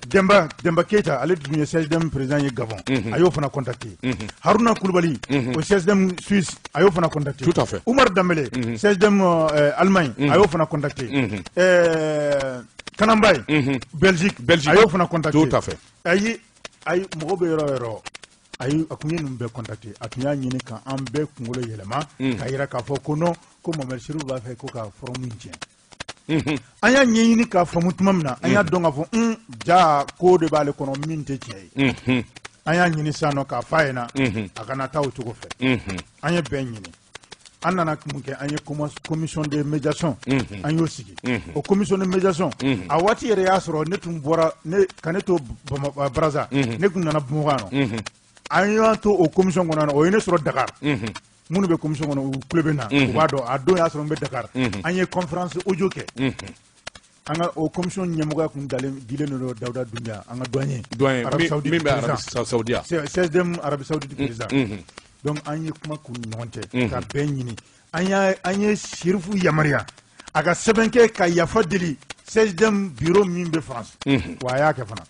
C: Demba Keita, ale tun ye CSDM président ye Gabon, a y'o fana contacté. Haruna Kulubali, o CSDM Suisse, a y'o fana contacté.
A: Tout à fait.
C: Umar Dambele, CSDM Allemagne, a y'o fana contacté. Kanambaye, Belgique,
A: Belgique.
C: a y'o fana contacté.
A: Tout à fait.
C: Ayi, mɔgɔ bɛ yɔrɔ o yɔrɔ, ayi, a kun ye ninnu bɛɛ contacté. A tun y'a ɲini ka an bɛɛ kunkolo yɛlɛma k'a yira k'a fɔ ko non, ko Mohamed Chérif b'a fɛ ko ka forum in tiɲɛ. An y'a ɲɛɲini k'a faamu tuma min na, an y'a dɔn k'a fɔ ja ko de b'ale kɔnɔ min tɛ tiɲɛ ye. An y'a ɲini sisan nɔ k'a f'a ɲɛna a kana taa o cogo fɛ. An ye bɛn ɲini. An nana mun kɛ? An ye commission de médiation, an y'o sigi. O commission de médiation, a waati yɛrɛ y'a sɔrɔ ne tun bɔra ne ka ne to Brazza, ne tun nana Bamakɔ yan nɔ. An y'an to o commission kɔnɔ yan nɔ, o ye ne sɔrɔ Dakar. Minnu bɛ commission kɔnɔ, u tulo bɛ na, u b'a dɔn a don y'a sɔrɔ n bɛ Dakar. An ye conférence audio kɛ. An ka o commission ɲɛmɔgɔya kun dalen dilen don Dawuda Dunbiya, an ka doyen.
A: Doyen.
C: Arabie Saoudite
A: Min bɛ Arabie
C: président.
A: Saoudite.
C: CSDM Arabie Saoudite président. Donc an ye kuma k'u ni ɲɔgɔn cɛ ka bɛn ɲini. An ye Sirifu yamaruya a ka sɛbɛn kɛ ka yafa deli CSDM bureau min bɛ France wa, a y'a kɛ fana.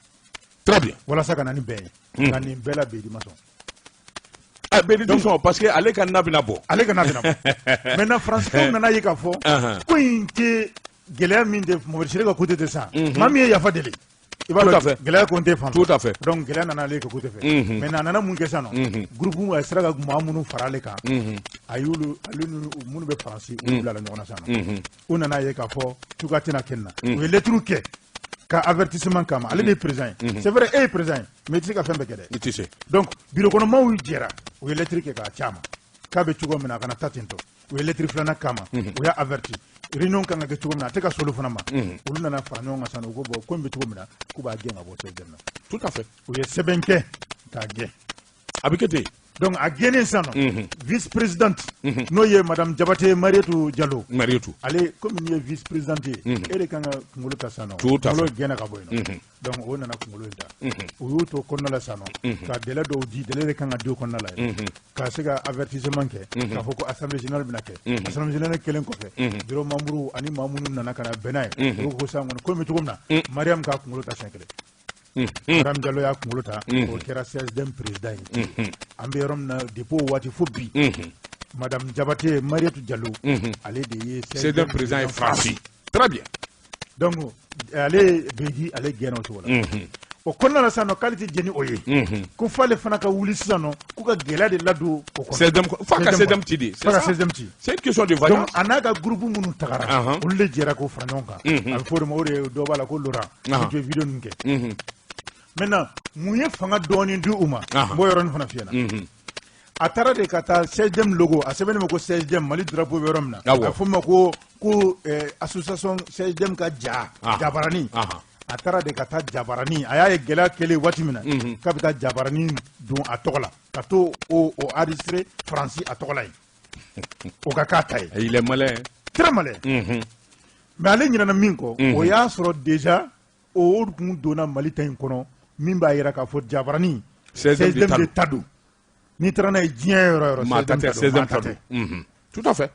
A: Très bien.
C: Walasa ka na ni bɛn ye. Nka nin bɛɛ la, Bedi ma sɔn.
A: Ah, Bedi tɛ sɔn parce que ale ka na bɛna bɔ.
C: Ale ka na bɛna bɔ. Maintenant Faransikanw nana ye k'a fɔ ko in tɛ gɛlɛya min tɛ Mohamed Chérif ka côté tɛ sa, maa min ye yafa deli, i b'a
A: Tout à
C: dɔn
A: fait.
C: gɛlɛya ko tɛ fan fɛ.
A: Tout à fait.
C: Donc gɛlɛya nana ale ka côté fɛ. Maintenant a nana mun kɛ sisan nɔ? Groupe a sera ka maa minnu fara ale kan, a y'olu, ale ni minnu bɛ Faransi, olu bilala ɲɔgɔn na sisan nɔ. U nana ye k'a fɔ cogoya tɛna kɛ nin na. U ye lettre kɛ ka avertissement kama. Ale de ye président ye, c'est vrai, e ye président ye, mais i tɛ se ka fɛn bɛɛ kɛ dɛ.
A: I tɛ se.
C: Donc bureau kɔnɔmaw jɛra, u ye lettre kɛ k'a ci a ma k'a bɛ cogo min na, a kana taa ten tɔ. U ye lettre filanan k'a ma, u y'a averti réunion kan ka kɛ cogo min na, a tɛ ka s'olu fana ma. Olu nana fara ɲɔgɔn kan sisan, u ko bon, ko in bɛ cogo min na, k'u b'a gɛn ka bɔ CSDM na.
A: Tout à fait.
C: U ye sɛbɛn kɛ k'a gɛn.
A: A bɛ kɛ ten.
C: Donc a gɛnnen sisan nɔ, vice présidente, n'o ye madame Jabate Marietou Diallo.
A: Marietou.
C: Ale, komi n'i ye vice présidente ye, e de kan ka kunkolo ta sisan nɔ.
A: Tout à fait.
C: Kunkolo gɛnna ka bɔ yen nɔ, donc o nana kunkolo in ta. U y'u to kɔnɔna la sisan nɔ ka délai dɔw di, délai de kan ka di o kɔnɔna la yen, ka se ka avertissement kɛ k'a fɔ ko assemblée générale bɛna kɛ. Assemblée générale kɛlen kɔfɛ, bureau membre ani maa minnu nana ka na bɛn n'a ye, olu ko sisan kɔni, ko in bɛ cogo min na, Mariam k'a kunkolo ta siɲɛ kelen. Mariam Diallo y'a kunkolo ta, o kɛra CSDM président ye. An bɛ yɔrɔ min na, depuis o waati fo bi, madame Jabate Marietou Diallo, ale de ye
A: CSDM président ye Faransi. Très bien.
C: Donc ale Beyidi, ale gɛnna o cogo la. O kɔnɔna la sisan nɔ, k'ale tɛ jɛn ni o ye, ko f'ale fana ka wuli sisan nɔ, k'u ka gɛlɛya de ladon o kɔnɔ.
A: CSDM, f'a ka CSDM ci de.
C: F'a ka CSDM ci.
A: C'est une question de
C: Donc
A: vaillance.
C: a n'a ka groupe minnu tagara, olu de jɛra k'o fara ɲɔgɔn kan. A bɛ fɔ o de ma, o de ye dɔ b'a la ko Laurent, min tun ye vidéo ninnu kɛ. Maintenant, mun ye fanga dɔɔnin di u ma? N b'o yɔrɔnin fana f'i ɲɛna. A taara de ka taa CSDM logo, a sɛbɛnnen bɛ ko CSDM, Mali drapeau bɛ yɔrɔ min na, a bɛ fɔ min ma ko association CSDM ka ja jabarani. A taara de ka taa jabarani, a y'a ye gɛlɛya kɛlen waati min na, k'a bɛ taa jabarani don a tɔgɔ la, ka to o enregistré Faransi a tɔgɔ la yen, o ka k'a ta ye.
A: Il est malin.
C: Très malin. Mais ale ɲinɛna min kɔ, o y'a sɔrɔ déjà o tun donna Mali ta in kɔnɔ, min b'a yira k'a fɔ jabarani
A: CSDM
C: de ta don. N'i taara n'a ye diɲɛ yɔrɔ o yɔrɔ,
A: maa ta tɛ,
C: CSDM
A: CSDM ta don. Tout à fait.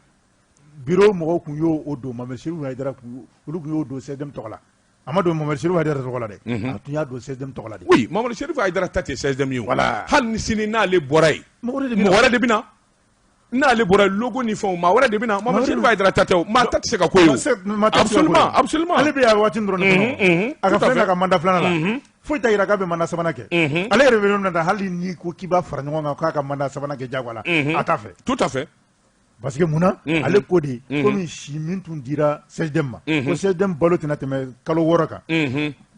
C: Bureau mɔgɔw tun y'o o don, Mamadu Serifu Hayidara, olu tun y'o don CSDM tɔgɔ la. A ma don Mamadu Serifu Hayidara tɔgɔ la dɛ, a tun y'a don CSDM tɔgɔ la de.
A: Oui, Mamadu Serifu Hayidara ta tɛ CSDM ye o.
C: Voilà.
A: Hali ni sini n'ale bɔra yen,
C: mɔgɔ wɛrɛ de bɛ
A: mɔgɔ
C: na.
A: wɛrɛ de bɛ na. N'ale bɔra logo ni fɛnw, maa wɛrɛ de bɛ na. Mamadu Serifu Hayidara ta tɛ o, maa ta tɛ se ka ko ye o.
C: Maa ta tɛ se ka ko ye.
A: Absolument, absolument.
C: Ale bɛ yan waati dɔrɔn de kɔnɔ, a ka
A: tout à
C: filɛ
A: fait.
C: n'a ka mandat filanan la, foyi t'a yira k'a bɛ mandat sabanan kɛ. Ale yɛrɛ bɛ yɔrɔ min na, hali n'i ko k'i b'a fara ɲɔgɔn kan k'a ka mandat sabanan kɛ diyagoya la, a t'a fɛ.
A: Tout à fait.
C: Parce que mun na? Ale ko de, komi si min tun dira CSDM ma, ko CSDM balo tɛna tɛmɛ kalo 6 kan,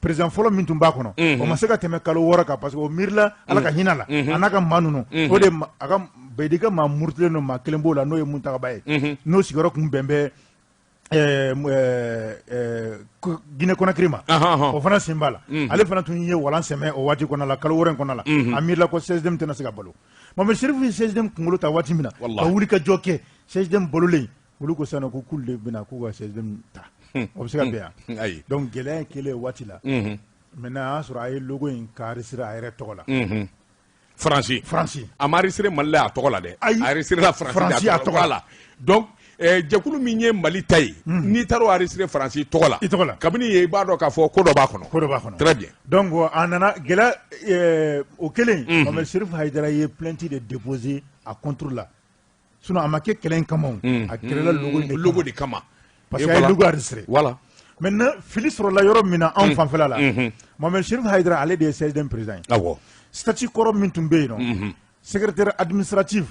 C: président fɔlɔ min tun b'a kɔnɔ, o ma se ka tɛmɛ kalo 6 kan, parce que o miirila Ala ka hinɛ la, a n'a ka maa ninnu, o de a ka Beyidi ka maa murutilen don, maa kelen b'o la, n'o ye Muntagaba ye, n'o sigiyɔrɔ kun bɛn bɛ Guinée Conakry ma. O fana sen b'a la. Ale fana tun ye walan sɛmɛ o waati kɔnɔ la, kalo 6 in kɔnɔ la. A miirila ko CSDM tɛna se ka balo. Mamadu Serifu ye CSDM kunkolo ta waati min na, ka wuli ka jɔ kɛ, CSDM balolen, olu ko sisan ko k'olu de bɛna k'u ka CSDM ta, o bɛ se ka bɛn yan? Donc gɛlɛya in kɛlen waati la, maintenant a y'a sɔrɔ a ye logo in ka enregistré a yɛrɛ tɔgɔ la.
A: Faransi.
C: Faransi.
A: A ma enregistré Mali la a tɔgɔ la dɛ.
C: Ayi.
A: A enregistré la Faransi a tɔgɔ la. Donc jɛkulu min ye Mali ta ye, n'i taara o enregistré Faransi tɔgɔ la,
C: i tɔgɔ la,
A: kabini yen i b'a dɔn k'a fɔ ko dɔ b'a kɔnɔ.
C: Ko dɔ b'a kɔnɔ.
A: Très bien.
C: Donc a nana gɛlɛya o kɛlen, Mamadu Serifu Hayidara ye plainte de déposer a contre la. Sinon a ma kɛ kɛlɛ in kama o, a kɛlɛla logo in de kama.
A: Logo de kama.
C: Parce que a ye logo enregistré.
A: Voilà.
C: Maintenant fili sɔrɔla yɔrɔ min na, anw fanfɛla la, Mamadu Serifu Hayidara, ale de ye CSDM président ye. Statut kɔrɔ min tun bɛ yen nɔ, secrétaire administratif,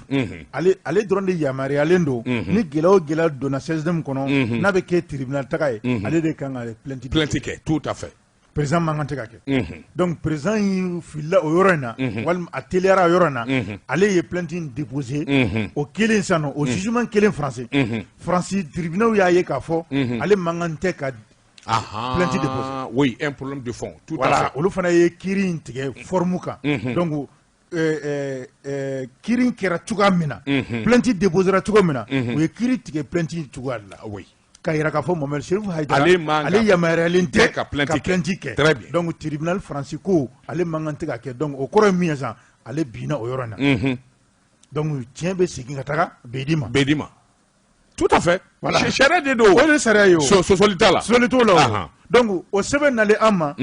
C: ale dɔrɔn de yamaruyalen don, ni gɛlɛya o gɛlɛya donna CSDM kɔnɔ, n'a bɛ kɛ tribunal taga ye, ale de kan ka plainte
A: Plainte kɛ, tout à fait.
C: Président man kan tɛ ka kɛ. Donc président y'i filila o yɔrɔ in na, walima a teliyara o yɔrɔ in na, ale ye plainte in déposé. O kelen sisan nɔ, o jugement kelen, Faransi tribunal y'a ye k'a fɔ ale man kan tɛ ka plainte déposé.
A: Oui, un problème de fond. Tout à
C: Voilà,
A: fait.
C: olu fana ye kiiri in tigɛ forme kan. Donc kiiri in kɛra cogoya min na, plainte déposera cogo min na, u ye kiiri tigɛ plainte in cogoya de la. K'a yira k'a fɔ Mohamed Chérif Haïdara,
A: Ale man
C: ale yamaruyalen tɛ
A: ka plainte kɛ.
C: Plainte kɛ.
A: Très bien.
C: Donc tribunal Faransi ko ale man kan tɛ ka kɛ. Donc o kɔrɔ ye min ye sisan, ale binna o yɔrɔ in na. Donc tiɲɛ bɛ segin ka taga Beyidi ma.
A: Beyidi ma. Tout à fait.
C: Voilà.
A: Sariya de don.
C: O de ye sariya ye o.
A: Sɔsɔli t'a la.
C: Sɔsɔli t'o la o. Donc o sɛbɛn nalen an ma,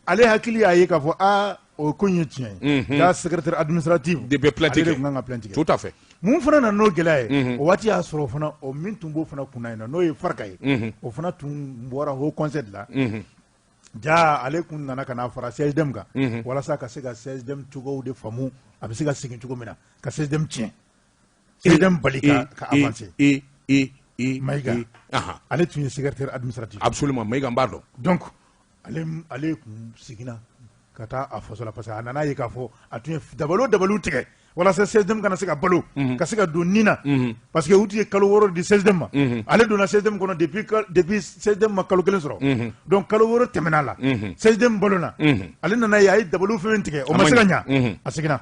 C: ale hakili y'a ye k'a fɔ aa, o ko in ye tiɲɛ ye. K'a secrétaire administratif
A: De bɛ plainte
C: ale de
A: kɛ.
C: tun kan ka plainte kɛ.
A: Tout à fait.
C: Mun fana nana n'o gɛlɛya ye, o waati y'a sɔrɔ o fana, o min tun b'o fana kunna yen nɔ, n'o ye Farika ye, o fana tun bɔra haut conseil de la. Ja ale kun nana ka na fara CSDM kan, walasa ka se ka CSDM cogow de faamu, a bɛ se ka segin cogo min na, ka CSDM tiɲɛ, CSDM bali ka avancer.
A: E E E
C: Maïga.
A: E.
C: Ale tun ye secrétaire administratif.
A: Absolument, Maïga n b'a dɔn.
C: Donc ale kun seginna ka taa a faso la, parce que a nana ye k'a fɔ a tun ye dabali o dabaliw tigɛ, Walasa CSDM kana se ka balo, ka se ka don nin na, parce que u tun ye kalo 6 di CSDM ma. Ale donna CSDM kɔnɔ depuis CSDM ma kalo 1 sɔrɔ. Donc kalo 6 tɛmɛna la, CSDM balona. Ale nana ye, a ye dabaliw fɛn tigɛ, o ma se ka ɲa, a seginna.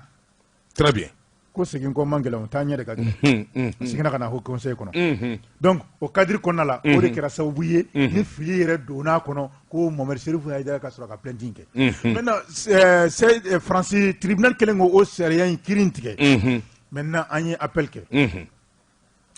A: Très bien.
C: Ko segin kɔ man gɛlɛn, o taa ɲɛ de ka gɛlɛn. A seginna ka na haut conseil kɔnɔ. Donc o cadre kɔnɔna la, o de kɛra sababu ye ni fili yɛrɛ donna a kɔnɔ ko Mohamed Chérif Haïdara ka sɔrɔ ka plainte in kɛ. Maintenant, c'est Faransi tribunal kɛlen k'o sariya in kiiri in tigɛ. Maintenant, an ye appel kɛ.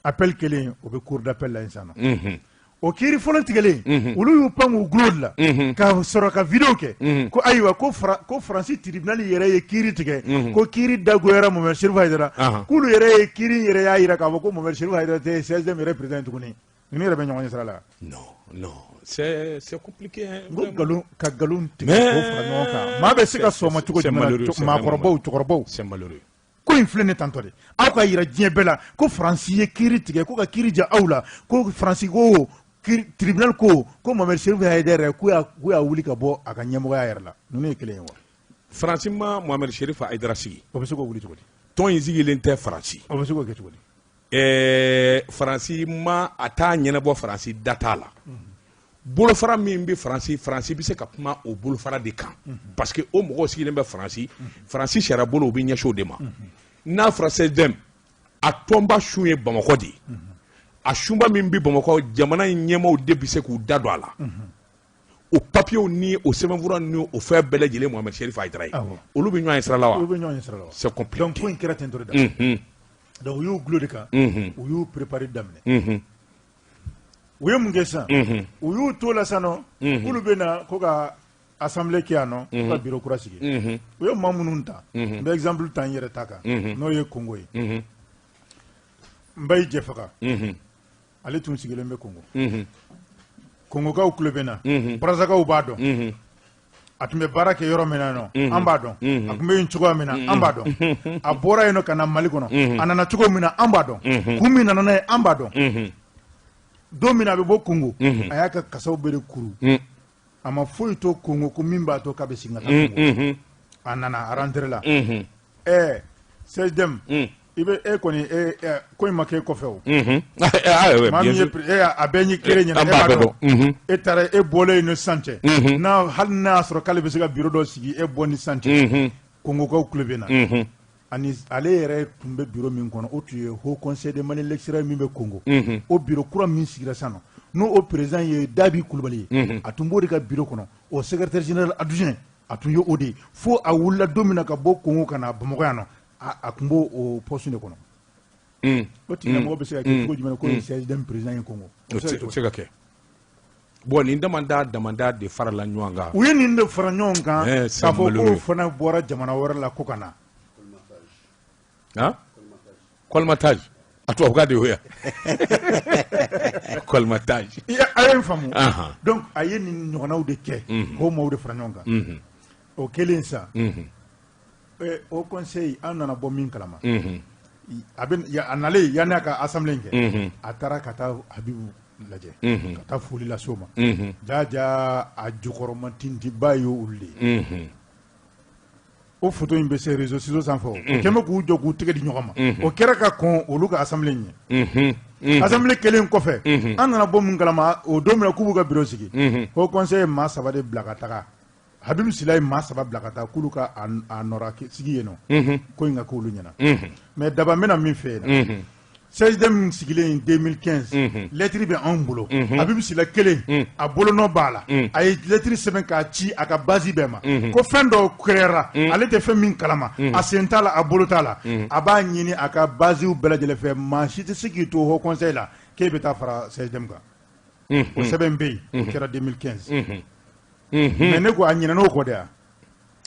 C: Appel kelen, o bɛ cour d'appel la yen sisan nɔ. O kiiri fɔlɔ tigɛlen, olu y'u pan k'u gulo de la ka sɔrɔ ka vidéo kɛ ko ayiwa, ko Faransi tribunal yɛrɛ ye kiiri tigɛ, ko kiiri dagoyara Mohamed Chérif Haïdara, k'olu yɛrɛ ye kiiri in yɛrɛ y'a jira k'a fɔ ko Mohamed Chérif Haïdara tɛ CSDM yɛrɛ président tuguni. Ninnu yɛrɛ bɛ ɲɔgɔn ɲɛ sira la.
A: Non, non, c'est compliqué, hein.
C: N ko nkalon ka nkalon tigɛ k'o fara ɲɔgɔn kan, maa bɛ se ka sɔn o ma cogo jumɛn na? Maakɔrɔbaw, cɛkɔrɔbaw.
A: C'est malheureux.
C: Ko in filɛ ne tantɔ de, aw ka yira diɲɛ bɛɛ la ko Faransi ye kiiri tigɛ, ko ka kiiri ja aw la, ko Faransi ko tribunal ko Mohamed Chérif Haïdara yɛrɛ k'u y'a wuli ka bɔ a ka ɲɛmɔgɔya yɛrɛ la. Ninnu ye kelen ye wa?
A: Faransi ma Mohamed Chérif Haïdara sigi.
C: O bɛ se k'o wuli cogo di?
A: Tɔn in sigilen tɛ Faransi.
C: O bɛ se k'o kɛ cogo di?
A: Faransi ma a t'a ɲɛnabɔ, Faransi da t'a la. Bolofara min bɛ Faransi, Faransi bɛ se ka kuma o bolofara de kan, parce que o mɔgɔw sigilen bɛ Faransi. Faransi sariya bolo, u bɛ ɲɛsin o de ma. N'a fɔra CSDM, a tɔnba sun ye Bamakɔ de ye. A sunba min bɛ Bamakɔ, jamana in ɲɛmaaw de bɛ se k'u da don a la. O papiyew ni o sɛbɛnfura ni o fɛn bɛɛ lajɛlen, Mohamed Chérif Haïdara ye, olu bɛ ɲɔgɔn ye sira la wa?
C: Olu bɛ ɲɔgɔn ye sira la wa?
A: C'est compliqué.
C: Donc ko in kɛra ten tɔ de da. Donc u y'u gulo de kan, u y'u préparer daminɛ. U ye mun kɛ sisan? U y'u to la sisan nɔ, k'olu bɛ na ko ka assemblée kɛ yan nɔ, ko ka bureau kura sigi. U ye maa minnu ta, n bɛ exemple ta n yɛrɛ ta kan, n'o ye Kongo ye. N ba y'i jɛfaga, ale tun sigilen bɛ Kongo. Kongokaw tulo bɛ na, Barazakaw b'a dɔn. A tun bɛ baara kɛ yɔrɔ min na nɔ, an b'a dɔn. A tun bɛ yen cogoya min na, an b'a dɔn. A bɔra yen nɔ ka na Mali kɔnɔ, a nana cogo min na, an b'a dɔn. Kun min nana n'a ye, an b'a dɔn. Don min na a bɛ bɔ Kongo, a y'a ka kasaw bɛɛ de kuru. A ma foyi to Kongo ko min b'a to k'a bɛ segin ka taa Kongo. A nana, a rentré la. Ɛɛ, CSDM, i bɛ e kɔni e ko in ma k'e kɔfɛ o. Maa min ye e a bɛɛ ɲɛ kelen ɲɛna, e b'a dɔn. E taara, e bɔlen yen ni sisan cɛ. N'a hali n'a y'a sɔrɔ k'ale bɛ se ka bureau dɔ sigi e bɔ ni sisan cɛ. Kongokaw tulo bɛ na. Ani ale yɛrɛ tun bɛ bureau min kɔnɔ, o tun ye Haut Conseil des Maliens de l'extérieur min bɛ Kongo. O bureau kura min sigira sisan nɔ, n'o o président ye Dabi Kulubali ye, a tun b'o de ka bureau kɔnɔ. O secrétaire général adjoint, a tun ye o de ye. Fo a wulila don min na ka bɔ Kongo ka na Bamakɔ yan nɔ, a tun b'o o poste de kɔnɔ. O tigilamɔgɔ bɛ se ka kɛ cogo jumɛn k'o ye CSDM président ye Kongo?
A: O tɛ se ka kɛ. Bon, nin damanda damanda de farala ɲɔgɔn kan.
C: U ye nin de fara ɲɔgɔn kan k'a fɔ k'o fana bɔra jamana wɛrɛ la ko ka na.
A: Han? Colmatage. A tubabukan de y'o ye. Colmatage.
C: A ye n faamu. Donc a ye nin ɲɔgɔnnaw de kɛ k'o maaw de fara ɲɔgɔn kan. O kɛlen sa, o conseil, an nana bɔ min kalama, a bɛ a nalen, yanni a ka assemblée in kɛ, a taara ka taa Habibu lajɛ, ka taa foli lase o ma. Jaa, a jukɔrɔma tintiba ye olu de ye. O photo in bɛ se réseaux sociaux sanfɛ, o kɛn bɛ k'u jɔ k'u tɛgɛ di ɲɔgɔn ma. O kɛra ka kɔn olu ka assemblée ɲɛ. Assemblée kɛlen kɔfɛ, an nana bɔ mun kalama? O don min na k'u b'u ka bureau sigi, haut conseil ye maa saba de bila ka taga. Habibu Sila ye maa saba bila ka taa k'olu ka a nɔra sigi yen nɔ, ko in ka k'olu ɲɛna. Mais daba, n bɛna min fɛ yen, CSDM sigilen 2015, lettre bɛ anw bolo. Habibu Sila kelen, a bolonɔ b'a la. A ye lettre sɛbɛn k'a ci a ka base bɛɛ ma ko fɛn dɔw créera, ale tɛ fɛn min kalama, a sen t'a la, a bolo t'a la. A b'a ɲini a ka basew bɛɛ lajɛlen fɛ, maa si tɛ se k'i to haut conseil la k'e bɛ taa fara CSDM kan. O sɛbɛn bɛ yen, o kɛra 2015. Mais ne ko a ɲinɛn'o kɔ de yan.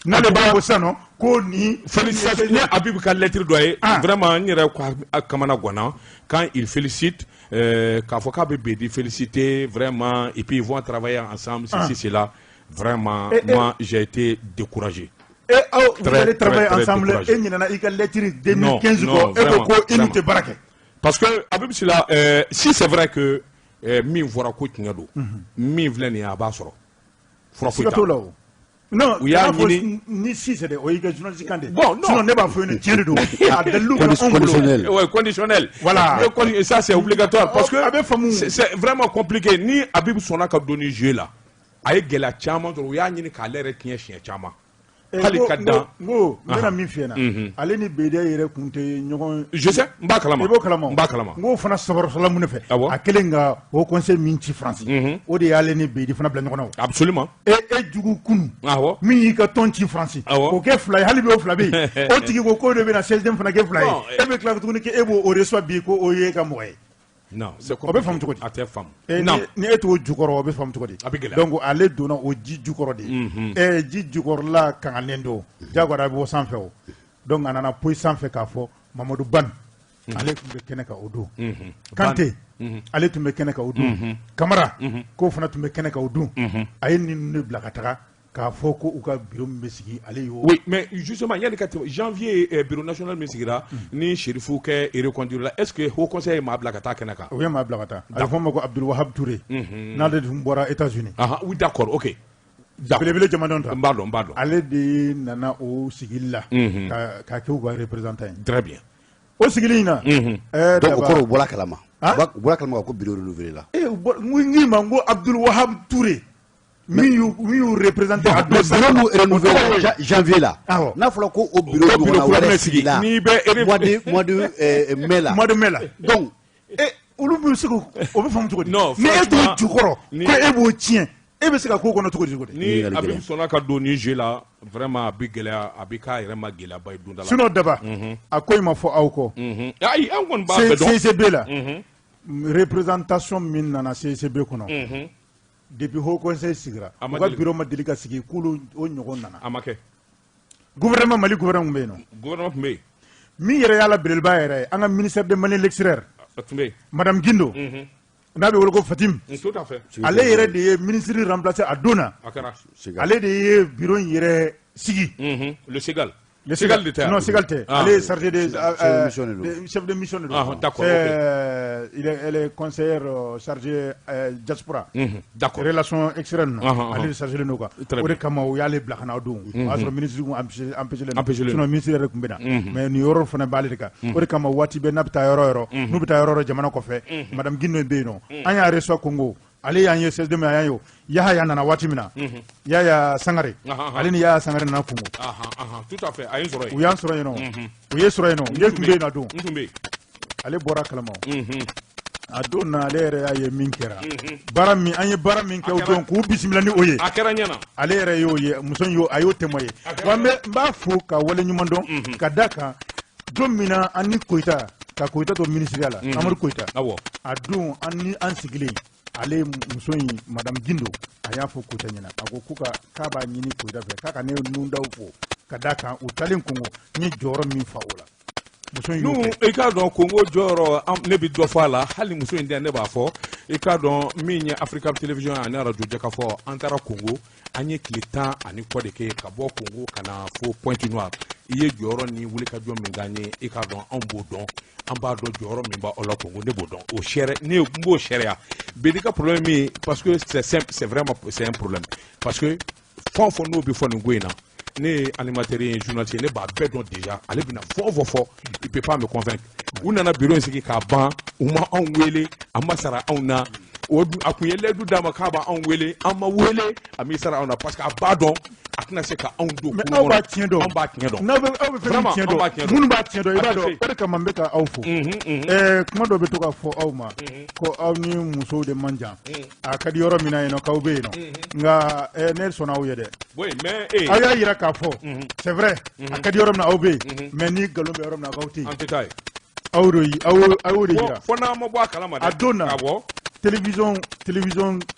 C: N'ale b'a ko sisan nɔ ko nin.
A: Félicitations, ni Habib ka lettre dɔ ye, vraiment n yɛrɛ ko a kamana ganna quand il félicite, k'a fɔ k'a bɛ Bedi féliciter vraiment, et puis ils vont travailler ensemble, ceci, cela. Vraiment, moi, j'ai été découragé.
C: Et aw, vous allez travailler ensemble, e ɲinɛna i ka lettre 2015 kɔ, e ko ko i n'u tɛ baara kɛ.
A: Parce que Habib Sila, si c'est vrai que min fɔra ko tiɲɛ don, min filɛ nin ye, a b'a sɔrɔ fura foyi
C: t'a la. Non,
A: u y'a ɲini
C: ni si c'est o y'i ka journaliste kan de.
A: Bon, non.
C: Sinon ne b'a fɔ yen tiɲɛ de don. A dalilu bɛ anw bolo.
B: Conditionnel.
A: Ouais, conditionnel.
C: Voilà.
A: Ça c'est obligatoire parce que
C: a bɛ faamu.
A: C'est vraiment compliqué. Ni Habib sɔnna ka don ni jeu la, a ye gɛlɛya caman sɔrɔ, u y'a ɲini k'ale yɛrɛ tiɲɛ siɲɛ caman. Hali ka dan.
C: N ko n bɛna min f'i ɲɛna, ale ni Beyida yɛrɛ kun tɛ ɲɔgɔn.
A: Je sais, n b'a kalama.
C: I b'o kalama.
A: N b'a kalama.
C: N k'o fana sabara mun de fɛ.
A: Awɔ.
C: A kelen ka haut conseil min ci Faransi. O de y'ale ni Beyidi fana bila ɲɔgɔn na o.
A: Absolument.
C: E jugu kunu.
A: Awɔ.
C: Min y'i ka tɔn ci Faransi.
A: Awɔ.
C: K'o kɛ fila ye, hali bi o fila bɛ yen. O tigi ko k'o de bɛna CSDM fana kɛ fila ye. E bɛ tila tuguni k'e b'o reçoit bi ko o ye e ka mɔgɔ ye.
A: Non, c'est
C: O bɛ faamu cogo di?
A: A tɛ faamu. Non.
C: Ni e t'o jukɔrɔ, o bɛ faamu cogo di?
A: A bɛ gɛlɛya.
C: Donc ale donna o ji jukɔrɔ de. Ji jukɔrɔla kangalen don. Jagoya a bɛ bɔ sanfɛ o. Donc a nana poyi sanfɛ k'a fɔ Mamadu Ban ale tun bɛ kɛnɛ kan o don. Kante ale tun bɛ kɛnɛ kan o don. Kamara k'o fana tun bɛ kɛnɛ kan o don. A ye ninnu de bila ka taga k'a fɔ ko u ka bureau min bɛ sigi ale y'o.
A: Oui, mais justement yanni ka tɛmɛ janvier bureau national min sigira ni Chérifou kɛ reconduire la, est-ce que haut conseil ye maa bila ka taa kɛnɛ kan?
C: O ye maa bila ka taa. A bɛ fɔ o ma ko Abdul Wahab Touré. N'ale tun bɔra États-Unis.
A: Ah oui, d'accord, ok.
C: Belebele jamanadenw ta.
A: N b'a dɔn, n b'a dɔn.
C: Ale de nana o sigili la. Ka kɛ u ka représentant ye.
A: Très bien.
C: O sigili in na.
B: Donc o kɔrɔ u bɔra kalama. U bɔra kalama ko bureau renouvelé la.
C: N k'i ma n ko Abdul Wahab Touré. Min y'u représenté
B: a don bureau renouvelé janvier la. N'a fɔra ko o bureau ɲɔgɔnna wɛrɛ sigila mois de mai la.
C: Mois de mai la.
B: Donc
C: olu bɛ se o bɛ faamu cogo di?
A: Non,
C: ni e t'o jukɔrɔ ko e b'o tiɲɛ, e bɛ se ka k'o kɔnɔ cogo di?
A: Ni Habib sɔnna ka don ni jeu la, vraiment a bɛ gɛlɛya, a bɛ k'a yɛrɛ ma gɛlɛyaba ye don dɔ la.
C: Sinon Daba, a ko in ma fɔ aw kɔ.
A: Ayi, an kɔni b'a bɛɛ dɔn.
C: CCB la, représentation min nana CCB kɔnɔ. Depuis haut conseil sigira, u ka bureau ma deli ka sigi k'olu o ɲɔgɔn nana.
A: A ma kɛ.
C: Gouvernement Mali gouvernement tun bɛ yen nɔ.
A: Gouvernement tun bɛ yen.
C: Min yɛrɛ y'a la belebeleba yɛrɛ ye, an ka ministère de Mali l'extérieur.
A: A tun bɛ yen.
C: Madame Guindo. N'a bɛ wele ko Fatim.
A: Tout à fait.
C: Ale yɛrɛ de ye ministre remplacé a don na.
A: A kɛra.
C: Ale de ye bureau in yɛrɛ sigi.
A: Le Ségal. Le Ségal de tɛ.
C: Non, Ségal tɛ. Ale est chargé de chef de mission de don.
A: Ah, d'accord.
C: Elle est conseillère chargée diaspora.
A: D'accord.
C: Relations extérieures. Ale de chargé don quoi. O de kama u y'ale bila ka na o don. O y'a sɔrɔ ministre kun empêché len don. Sinon ministre yɛrɛ kun bɛ na. Mais nin yɔrɔ fana b'ale de kan. O de kama waati bɛɛ n'a bɛ taa yɔrɔ o yɔrɔ, n'u bɛ taa yɔrɔ o yɔrɔ jamana kɔfɛ, Madame Guindo bɛ yen nɔ. An y'a reçoit Congo. Ale y'an ye CSDM, a y'an ye Yahaya nana waati min na, Yaya Sangare, ale ni Yaya Sangare nana Congo.
A: Tout à fait, a ye n sɔrɔ yen.
C: U y'an sɔrɔ yen nɔ, u ye sɔrɔ yen nɔ, u ye tun bɛ yen nɔ a don.
A: N tun bɛ yen.
C: Ale bɔra kalama. A don na ale yɛrɛ y'a ye min kɛra. Baara min an ye baara min kɛ o don k'u bisimila ni o ye.
A: A kɛra ɲɛna.
C: Ale yɛrɛ y'o ye, muso in y'o, a y'o témoin ye. Wa n b'a fo ka wale ɲuman dɔn ka d'a kan don min na an ni Koyita ka Koyita to ministériya la, Amadu Koyita.
A: Awɔ.
C: A don an ni an sigilen. Ale muso in Madame Guindo a y'a fɔ Koyita ɲɛna, a ko k'a b'a ɲini Koyita fɛ k'a ka ne nundaw fo ka d'a kan u talen Congo n ye jɔyɔrɔ min fa o la. Muso in y'o kɛ.
A: I k'a dɔn Congo jɔyɔrɔ, ne bɛ dɔ fɔ a la, hali muso in tɛ, ne b'a fɔ i k'a dɔn min ye Africa Télévision ani radio Jɛkafɔ, an taara Congo, an ye tile 10 ni kɔ de kɛ ka bɔ Congo ka na fo Pointe Noire. I ye jɔyɔrɔ ni wulikajɔ min k'an ye, i k'a dɔn anw b'o dɔn. An b'a dɔn jɔyɔrɔ min b'aw la Congo, ne b'o dɔn, o sɛrɛ ne n b'o sɛrɛya. Bedi ka problème min, parce que c'est simple, c'est vraiment c'est un problème, parce que fɛn o fɛn n'o bɛ fɔ nin ko in na, ne ye animateur ye, journaliste ye, ne b'a bɛɛ dɔn déjà. Ale bɛna fɛn o fɛn fɔ, il peut pas me convaincre. U nana bureau in sigi k'a ban, u ma anw wele, a ma sara anw na. O a kun ye layidu d'a ma k'a b'anw wele, an ma wele, a m'i sara anw na, parce que a b'a dɔn a tɛna se ka anw don.
C: Mais aw b'a tiɲɛ dɔn.
A: Anw b'a tiɲɛ dɔn.
C: N'aw bɛ aw bɛ fɛn min tiɲɛ dɔn, minnu b'a tiɲɛ dɔn, i b'a dɔn o de kama n bɛ ka aw fo. Kuma dɔ bɛ to ka fɔ aw ma ko aw ni musow de man jan. A ka di yɔrɔ min na yen nɔ k'aw bɛ yen nɔ. Nka ne sɔnna aw ye dɛ.
A: Oui, mais
C: aw y'a yira k'a fɔ c'est vrai, a ka di yɔrɔ min na aw bɛ yen, mais ni nkalon bɛ yɔrɔ min na k'aw tɛ yen.
A: An tɛ taa yen.
C: Aw de yira.
A: Fo n'an ma bɔ a kalama dɛ.
C: A don na.
A: Awɔ.
C: Télévision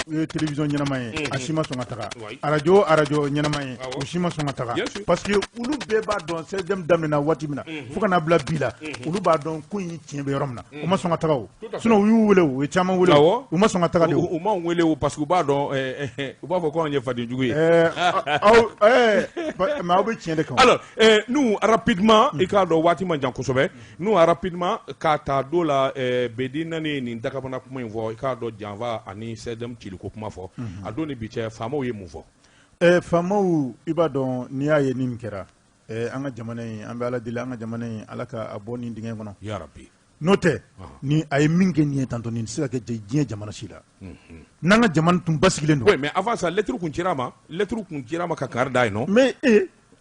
C: ye télévision ɲɛnama ye, a si ma sɔn ka taga. Arajo ɲɛnama ye, o si ma sɔn ka taga. Parce que olu bɛɛ b'a dɔn CSDM daminɛna waati min na fo ka na bila bi la, olu b'a dɔn ko in tiɲɛ bɛ yɔrɔ min na, u ma sɔn ka taga o. Sinon u y'u wele, u ye caman wele, u ma sɔn ka taga de.
A: U m'anw wele o, parce que u b'a dɔn, u b'a fɔ ko anw ye fadenjugu ye.
C: Aw mais aw bɛ tiɲɛ de kan.
A: Alors nous rapidement, i k'a dɔn waati man jan kosɛbɛ, nous rapidement k'a ta don la Bedi nani nin dakabana kuma in fɔ, i k'a dɔn janfa ani CSDM ciliko kuma fɔ, a don ni bi cɛ faamaw ye mun fɔ?
C: Faamaw, i b'a dɔn, n'i y'a ye ni nin kɛra, an ka jamana in, an bɛ Ala deli, an ka jamana in, Ala ka a bɔ nin dingɛ kɔnɔ.
A: Yarabi.
C: N'o tɛ, ni a ye min kɛ nin ye tantɔ, nin tɛ se ka kɛ diɲɛ jamana si la n'an ka jamana tun basigilen don.
A: Oui, mais avant ça, lettre kun cira a ma, lettre kun cira a ma ka kangari da ye, non?
C: Mais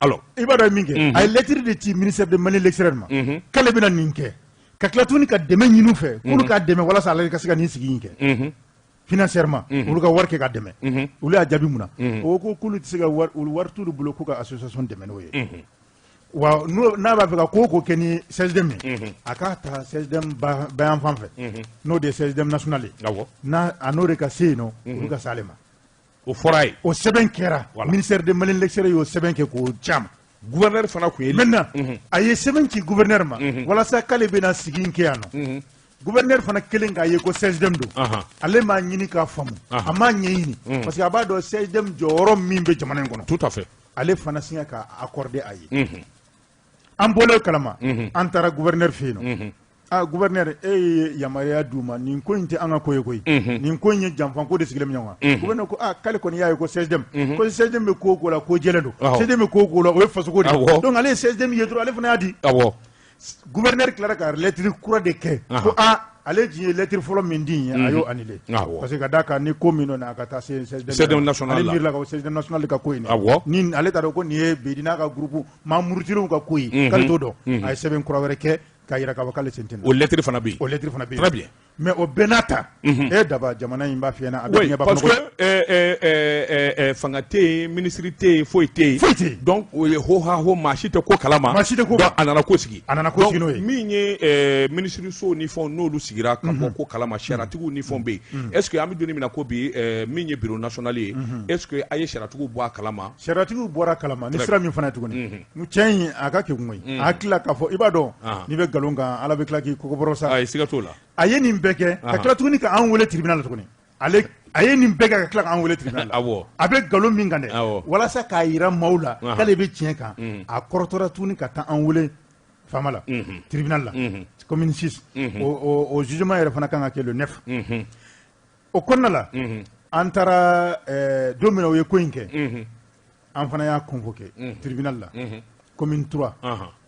A: alors
C: i b'a dɔn, ye min kɛ, a ye lettre de ci ministère de Mali l'extérieur ma k'ale bɛna nin kɛ, ka tila tuguni ka dɛmɛ ɲini u fɛ k'olu k'a dɛmɛ walasa ale ka se ka nin sigi in kɛ financièrement, olu ka wari kɛ ka dɛmɛ. Olu y'a jaabi mun na? O ko k'olu tɛ se ka wari, olu wari t'olu bolo k'u ka association dɛmɛ n'o ye. Wa n'a b'a fɛ ka ko o ko kɛ ni CSDM ye, a k'a ta CSDM bayan fan fɛ, n'o de ye CSDM national ye. N'a a n'o de ka se yen nɔ, olu ka s'ale ma.
A: O fɔra ye.
C: O sɛbɛn kɛra. Ministère de Mali l'extérieur y'o sɛbɛn kɛ k'o ci a ma.
A: Gouverneur fana kun ye.
C: Maintenant, a ye sɛbɛn ci gouverneur ma walasa k'ale bɛna sigi in kɛ yan nɔ. Gouverneur fana kelen k'a ye ko CSDM don, ale m'a ɲini k'a faamu, a m'a ɲɛɲini, parce que a b'a dɔn CSDM jɔyɔrɔ min bɛ jamana in kɔnɔ.
A: Tout à fait.
C: Ale fana siɲɛ k'a accordé a ye. An bɔlen kalama, an taara gouverneur fɛ yen nɔ. Ah, gouverneur, e ye yamaruya d'u ma, nin ko in tɛ an ka ko ye koyi, nin ko in ye janfanko de sigilen bɛ ɲɔgɔn kan. Gouverneur ko ah, k'ale kɔni y'a ye ko CSDM, ko CSDM bɛ ko o ko la, ko jɛlen don. CSDM bɛ ko o ko la, o ye fasoko de ye. Donc ale ye CSDM ye dɔrɔn, ale fana y'a di. Gouverneur tilara ka lettre kura de kɛ ko aa, ale tun ye lettre fɔlɔ min di ye, a y'o annulé, parce que ka d'a kan ni ko min don, a ka taa se
A: CSDM national
C: la. Ale miirila ka CSDM national ka ko in ni ale t'a dɔn ko nin ye Bedi n'a ka groupe maa murutilenw ka ko ye, k'ale t'o dɔn. A ye sɛbɛn kura wɛrɛ kɛ k'a jira k'a fɔ k'ale sen tɛ.
A: O lettre fana bɛ yen.
C: O lettre fana bɛ yen.
A: Très bien.
C: Mais o bɛɛ n'a ta, e daba, jamana in b'a f'i ɲɛna, a bɛ
A: Oui,
C: diɲɛ ba
A: parce
C: kɔnɔ.
A: que fanga tɛ yen, ministre tɛ yen, foyi tɛ yen.
C: Foyi tɛ yen.
A: Donc o ye ho ha ho, maa si tɛ ko kalama.
C: Maa si tɛ ko.
A: Donc a nana ko sigi.
C: A nana ko sigi n'o ye.
A: Donc min ye ministre so ni fɛnw, n'olu sigira ka bɔ ko kalama, sariyatigiw ni fɛnw bɛ yen. Est ce que an bɛ don min na ko bi, min ye bureau national ye, est ce que a ye sariyatigiw bɔ a kalama?
C: Sariyatigiw bɔra kalama ni sira min fana ye tuguni, cɛ in a ka kekun koyi, a hakili la k'a fɔ, i b'a dɔn, n'i bɛ nkalon kan, Ala bɛ tila k'i kɔkɔbɔrɔ sa.
A: Ayi, siga t'o la.
C: A ye nin bɛɛ kɛ ka tila tuguni ka an wele tribunal la tuguni. Ale a ye nin bɛɛ kɛ ka tila k'an wele tribunal la. A bɛ nkalon min kan dɛ, walasa k'a jira maaw la k'ale bɛ tiɲɛ kan, a kɔrɔtɔra tuguni ka taa an wele faama la, tribunal la, commune 6. O jugement yɛrɛ fana kan ka kɛ le 9. O kɔnɔna la, an taara don min na u ye ko in kɛ, an fana y'a convoqué tribunal la, commune 3.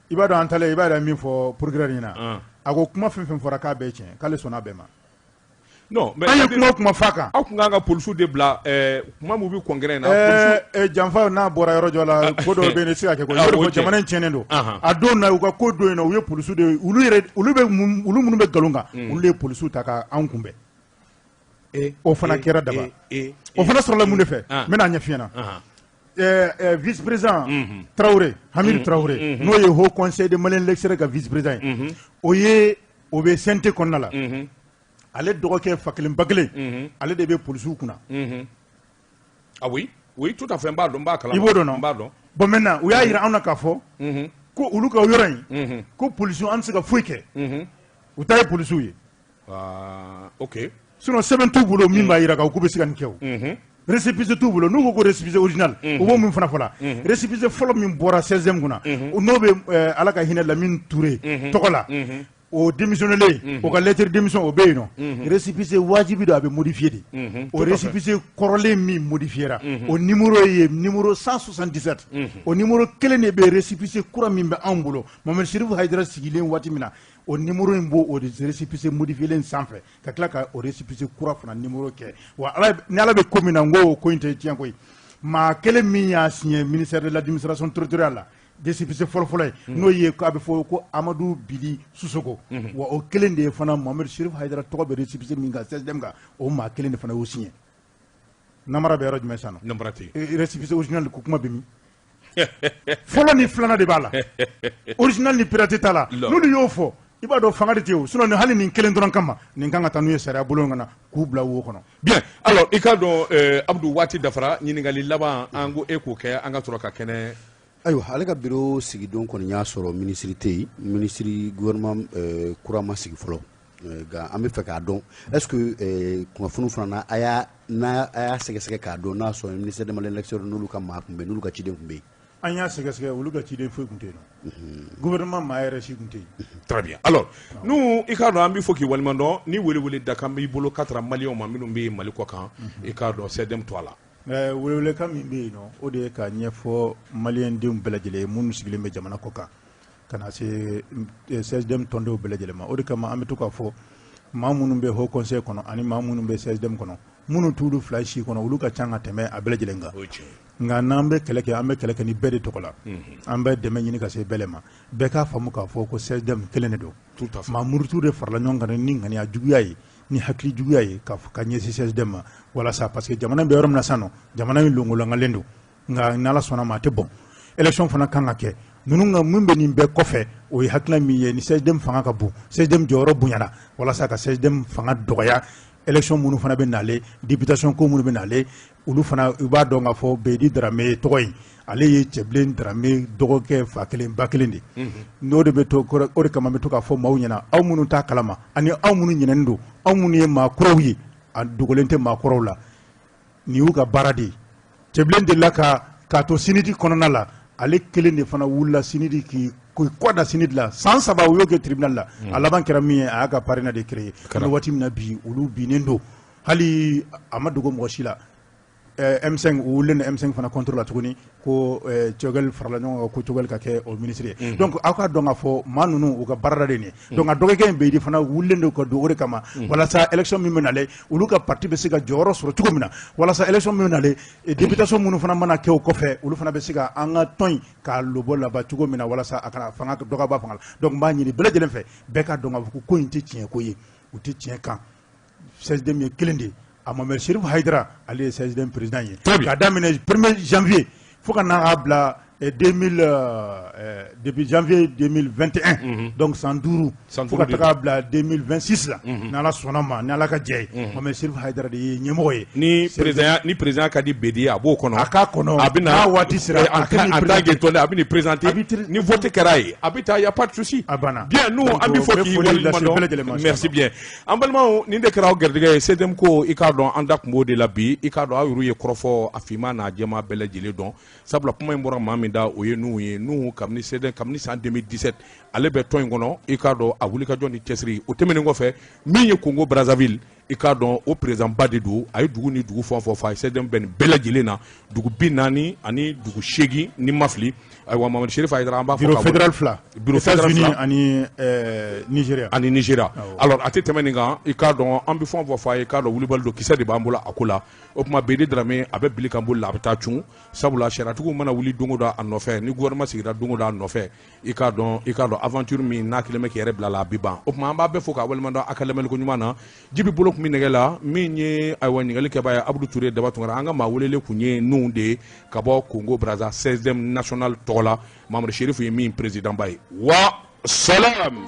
C: I b'a dɔn, an taalen, i b'a dɔn min fɔ procureur ɲɛna? A ko kuma fɛn fɛn fɔra, k'a bɛɛ tiɲɛ, k'ale sɔnna a bɛɛ ma.
A: Non, mais
C: An ye kuma o kuma f'a kan.
A: Aw tun kan ka polisiw de bila kuma min bɛ congrès in na.
C: Janfa n'a bɔra yɔrɔ jɔ la, ko dɔw bɛ yen, i tɛ se ka kɛ koyi. O jamana in tiɲɛnen don. A don na, u ka ko don yen nɔ, u ye polisiw de, olu yɛrɛ, olu bɛ olu minnu bɛ nkalon kan, olu de ye polisiw ta ka anw kunbɛn. O fana kɛra daba. O fana sɔrɔla mun de fɛ? N bɛna ɲɛf'i ɲɛna. Vice président Traoré, Hamidu Traoré, n'o ye Haut Conseil de Malien de l'extérieur ka vice président ye, o ye o bɛ CNT kɔnɔna la. Ale dɔgɔkɛ fa kelen ba kelen, ale de bɛ polisiw kunna.
A: Ah oui, oui, tout à fait, n b'a dɔn, n b'a kalama.
C: I b'o dɔn nɔ?
A: N b'a dɔn.
C: Bon, maintenant, u y'a jira anw na k'a fɔ ko olu ka yɔrɔ in, ko polisiw, an tɛ se ka foyi kɛ, u ta ye polisiw ye.
A: Ah, ok.
C: Sinon sɛbɛn t'u bolo min b'a jira k'a k'u bɛ se ka nin kɛ. O récépissé t'u bolo. N'u ko ko récépissé original, u b'o min fana fɔ la, récépissé fɔlɔ min bɔra 16e kunna, n'o bɛ Ala ka hinɛ Lamine Touré tɔgɔ la, o démissionné, o ka lettre de démission, o bɛ yen nɔ. Récépissé wajibi don, a bɛ modifier de. O récépissé kɔrɔlen min modifiera, o numéro ye numéro 177. O numéro kelen de bɛ récépissé kura min bɛ anw bolo, Mohamed Chérif Haïdara sigilen waati min na, o numéro in b'o o récépissé modifié sanfɛ, ka tila ka o récépissé kura fana numéro kɛ. Wa Ala, ni Ala bɛ ko min na, n ko o ko in tɛ tiɲɛ koyi. Maa kelen min y'a signé ministère de l'administration territoriale la, récépissé fɔlɔ-fɔlɔ ye, n'o ye a bɛ fɔ ko Amadu Bili Sisoko, wa o kelen de ye fana Mohamed Chérif Haïdara tɔgɔ bɛ récépissé min kan, CSDM kan, o maa kelen de fana y'o signé. Namara bɛ yɔrɔ jumɛn sisan nɔ?
A: Namara tɛ yen.
C: Récépissé original ko kuma bɛ min? Fɔlɔ ni filanan de b'a la, original ni pirate t'a la. N'olu y'o fɔ, i b'a dɔn fanga de tɛ yen o. Sinon hali nin kelen dɔrɔn kama, nin kan ka taa n'u ye sariya bulon kɔnɔ k'u bila wo kɔnɔ.
A: Bien, alors i k'a dɔn, Abdou, waati dafara. Ɲininkali laban, an ko e k'o kɛ, an ka sɔrɔ ka kɛnɛ.
B: Ayiwa, ale ka bureau sigidon kɔni y'a sɔrɔ minisiri tɛ yen, minisiri gouvernement kura ma sigi fɔlɔ. Nka an bɛ fɛ k'a dɔn, est ce que kunnafoni fana na, a y'a n'a a y'a sɛgɛsɛgɛ k'a dɔn n'a sɔrɔ ministère des Maliens de l'extérieur n'olu ka maa tun bɛ yen, n'olu ka ciden tun bɛ yen?
C: An y'a sɛgɛsɛgɛ, olu ka ciden foyi tun tɛ yen nɔ, gouvernement maa yɛrɛ si tun tɛ yen.
A: Très bien. Alors nous, i k'a dɔn, an bɛ fɔ k'i waleɲuman dɔn ni welewele dakan b'i bolo ka taara maliyɛnw ma minnu bɛ Mali kɔ kan, i k'a dɔn CDM to a la.
C: Welewelekan min bɛ yen nɔ, o de ye k'a ɲɛfɔ maliyɛndenw bɛɛ lajɛlen ye minnu sigilen bɛ jamana kɔ kan, ka na se CSDM tɔndenw bɛɛ lajɛlen ma. O de kama an bɛ to k'a fɔ, maa minnu bɛ haut conseil kɔnɔ ani maa minnu bɛ CSDM kɔnɔ, minnu t'olu fila si kɔnɔ, olu ka ca ka tɛmɛ a bɛɛ lajɛlen kan. Nka n'an bɛ kɛlɛ kɛ, an bɛ kɛlɛ kɛ ni bɛɛ de tɔgɔ la. An bɛ dɛmɛ ɲini ka se bɛɛ ma. Bɛɛ k'a faamu k'a fɔ ko CSDM kelen de don. Maa murutu de farala ɲɔgɔn kan ni ŋaniya juguya ye, ni hakili juguya ye, ka ɲɛsin CSDM ma, walasa parce que jamana bɛ yɔrɔ min na sisan nɔ, jamana in longolankalen don. Nka n'Ala sɔnna ma, a tɛ bɔn. Élection fana kan ka kɛ. Ninnu ka min bɛ nin bɛɛ kɔfɛ, o ye hakilina min ye, ni CSDM fanga ka bon, CSDM jɔyɔrɔ bonyana, walasa ka CSDM fanga dɔgɔya. Élection minnu fana bɛ nalen, députation ko minnu bɛ nalen, olu fana, u b'a dɔn k'a fɔ Beyidi Darame tɔgɔ in, ale ye Cɛbilen Darame dɔgɔkɛ fa kelen ba kelen de. N'o de bɛ to, o de kama n bɛ to k'a fɔ maaw ɲɛna, aw minnu t'a kalama ani aw minnu ɲinɛnen don, aw minnu ye maa kuraw ye, a dogolen tɛ maa kɔrɔw la, nin y'u ka baara de ye. Cɛbilen delila ka k'a to CNID kɔnɔna la, ale kelen de fana wulila CNID k'i kɔ da CNID la. San 3 u y'o kɛ tribunal la. A laban kɛra min ye, a y'a ka parrainage de créer. An bɛ waati min na bi, olu binnen don, hali a ma dogo mɔgɔ si la. M5, u wulilen don M5 fana contre la tuguni, ko Choguel farala ɲɔgɔn kan, ko Choguel ka kɛ o ministre ye. Donc aw k'a dɔn k'a fɔ maa ninnu, u ka baarada de nin ye. Donc a dɔgɔkɛ in Beyidi fana wulilen don ka don o de kama, walasa élection min bɛ nalen, olu ka parti bɛ se ka jɔyɔrɔ sɔrɔ cogo min na, walasa élection min bɛ nalen, députation minnu fana mana kɛ o kɔfɛ, olu fana bɛ se ka an ka tɔn in k'a lobɔ laban cogo min na, walasa a kana fanga dɔ ka bɔ a fanga la. Donc n b'a ɲini bɛɛ lajɛlen fɛ, bɛɛ k'a dɔn k'a fɔ ko in tɛ tiɲɛ ko ye, u tɛ tiɲɛ kan. CSDM ye kelen de ye. A Mohamed Chérif Haïdara, ale ye CSDM président ye k'a daminɛ 1er janvier fo ka n'a bila 2000, depuis janvier 2021, donc san 5, fo ka taga bila 2026 la, n'Ala sɔnna ma, ni Ala ka jɛ ye. Mohamed Chérif Haïdara de ye ɲɛmɔgɔ ye.
A: Ni président, ni président ka di Bedi ye, a b'o kɔnɔ.
C: A k'a kɔnɔ.
A: A bɛ na.
C: N'a waati sera,
A: en tant que tɔnden, a bɛ n'i présenter. Ni vote kɛra ye, a bɛ taa, y a pas de souci.
C: A banna.
A: Bien, nous, an bɛ fɔ k'i waleɲuman dɔn. Merci bien. An balimaw, nin de kɛra aw garijɛgɛ ye. CSDM ko, i k'a dɔn, an da tun b'o de la bi. I k'a dɔn, aw yɛrɛ ye kɔrɔfɔ a finman n'a jɛman bɛɛ lajɛlen dɔn, sabula kuma in bɔra maa min da, o ye Nuhu ye. Nuhu, kabini CSDM, kabini san 2017, ale bɛ tɔn in kɔnɔ. I k'a dɔn, a wulikajɔ ni cɛsiri o tɛmɛnen kɔfɛ, min ye Congo Brazzaville, i k'a dɔn, o président ba de don. A ye dugu ni dugu fɛn o fɛn fɔ, a ye CSDM bɛɛ nin bɛɛ lajɛlen na, dugu 48, ni ma fili. Ayiwa, Mamadu Chérif Haïdara, an b'a fɔ.
C: Bureau fédéral fila.
A: Bureau fédéral fila.
C: Ani Nigéria.
A: Ani Nigéria. Alors, a tɛ tɛmɛ nin kan. I k'a dɔn, an bɛ fɛn o fɛn fɔ a ye, i k'a dɔn, wulibali don, kisɛ de b'an bolo a ko la. O tuma, Bedi Darame, a bɛ bili kan boli la, a bɛ taa cun, sabula sariyatigiw mana wuli don o don a nɔfɛ, ni gouvernement sigira don o don a nɔfɛ, i k'a dɔn aventure min n'a kɛlen bɛ k'i yɛrɛ bila la, a bɛ ban. O tuma, an b'a bɛɛ fo k'a waleɲuman dɔn a ka lamɛnni ko ɲuman na. Jibi bolo tun bɛ nɛgɛ la. Min ye, ayiwa, ɲininkali kɛbaa ye, Abudu Ture Daba Tunkara. An ka maa welelen tun ye Nuhu de ye ka bɔ Congo Brazza, CSDM national tɔgɔ la, Mamadu Chérif ye min président ba ye. Wa salam.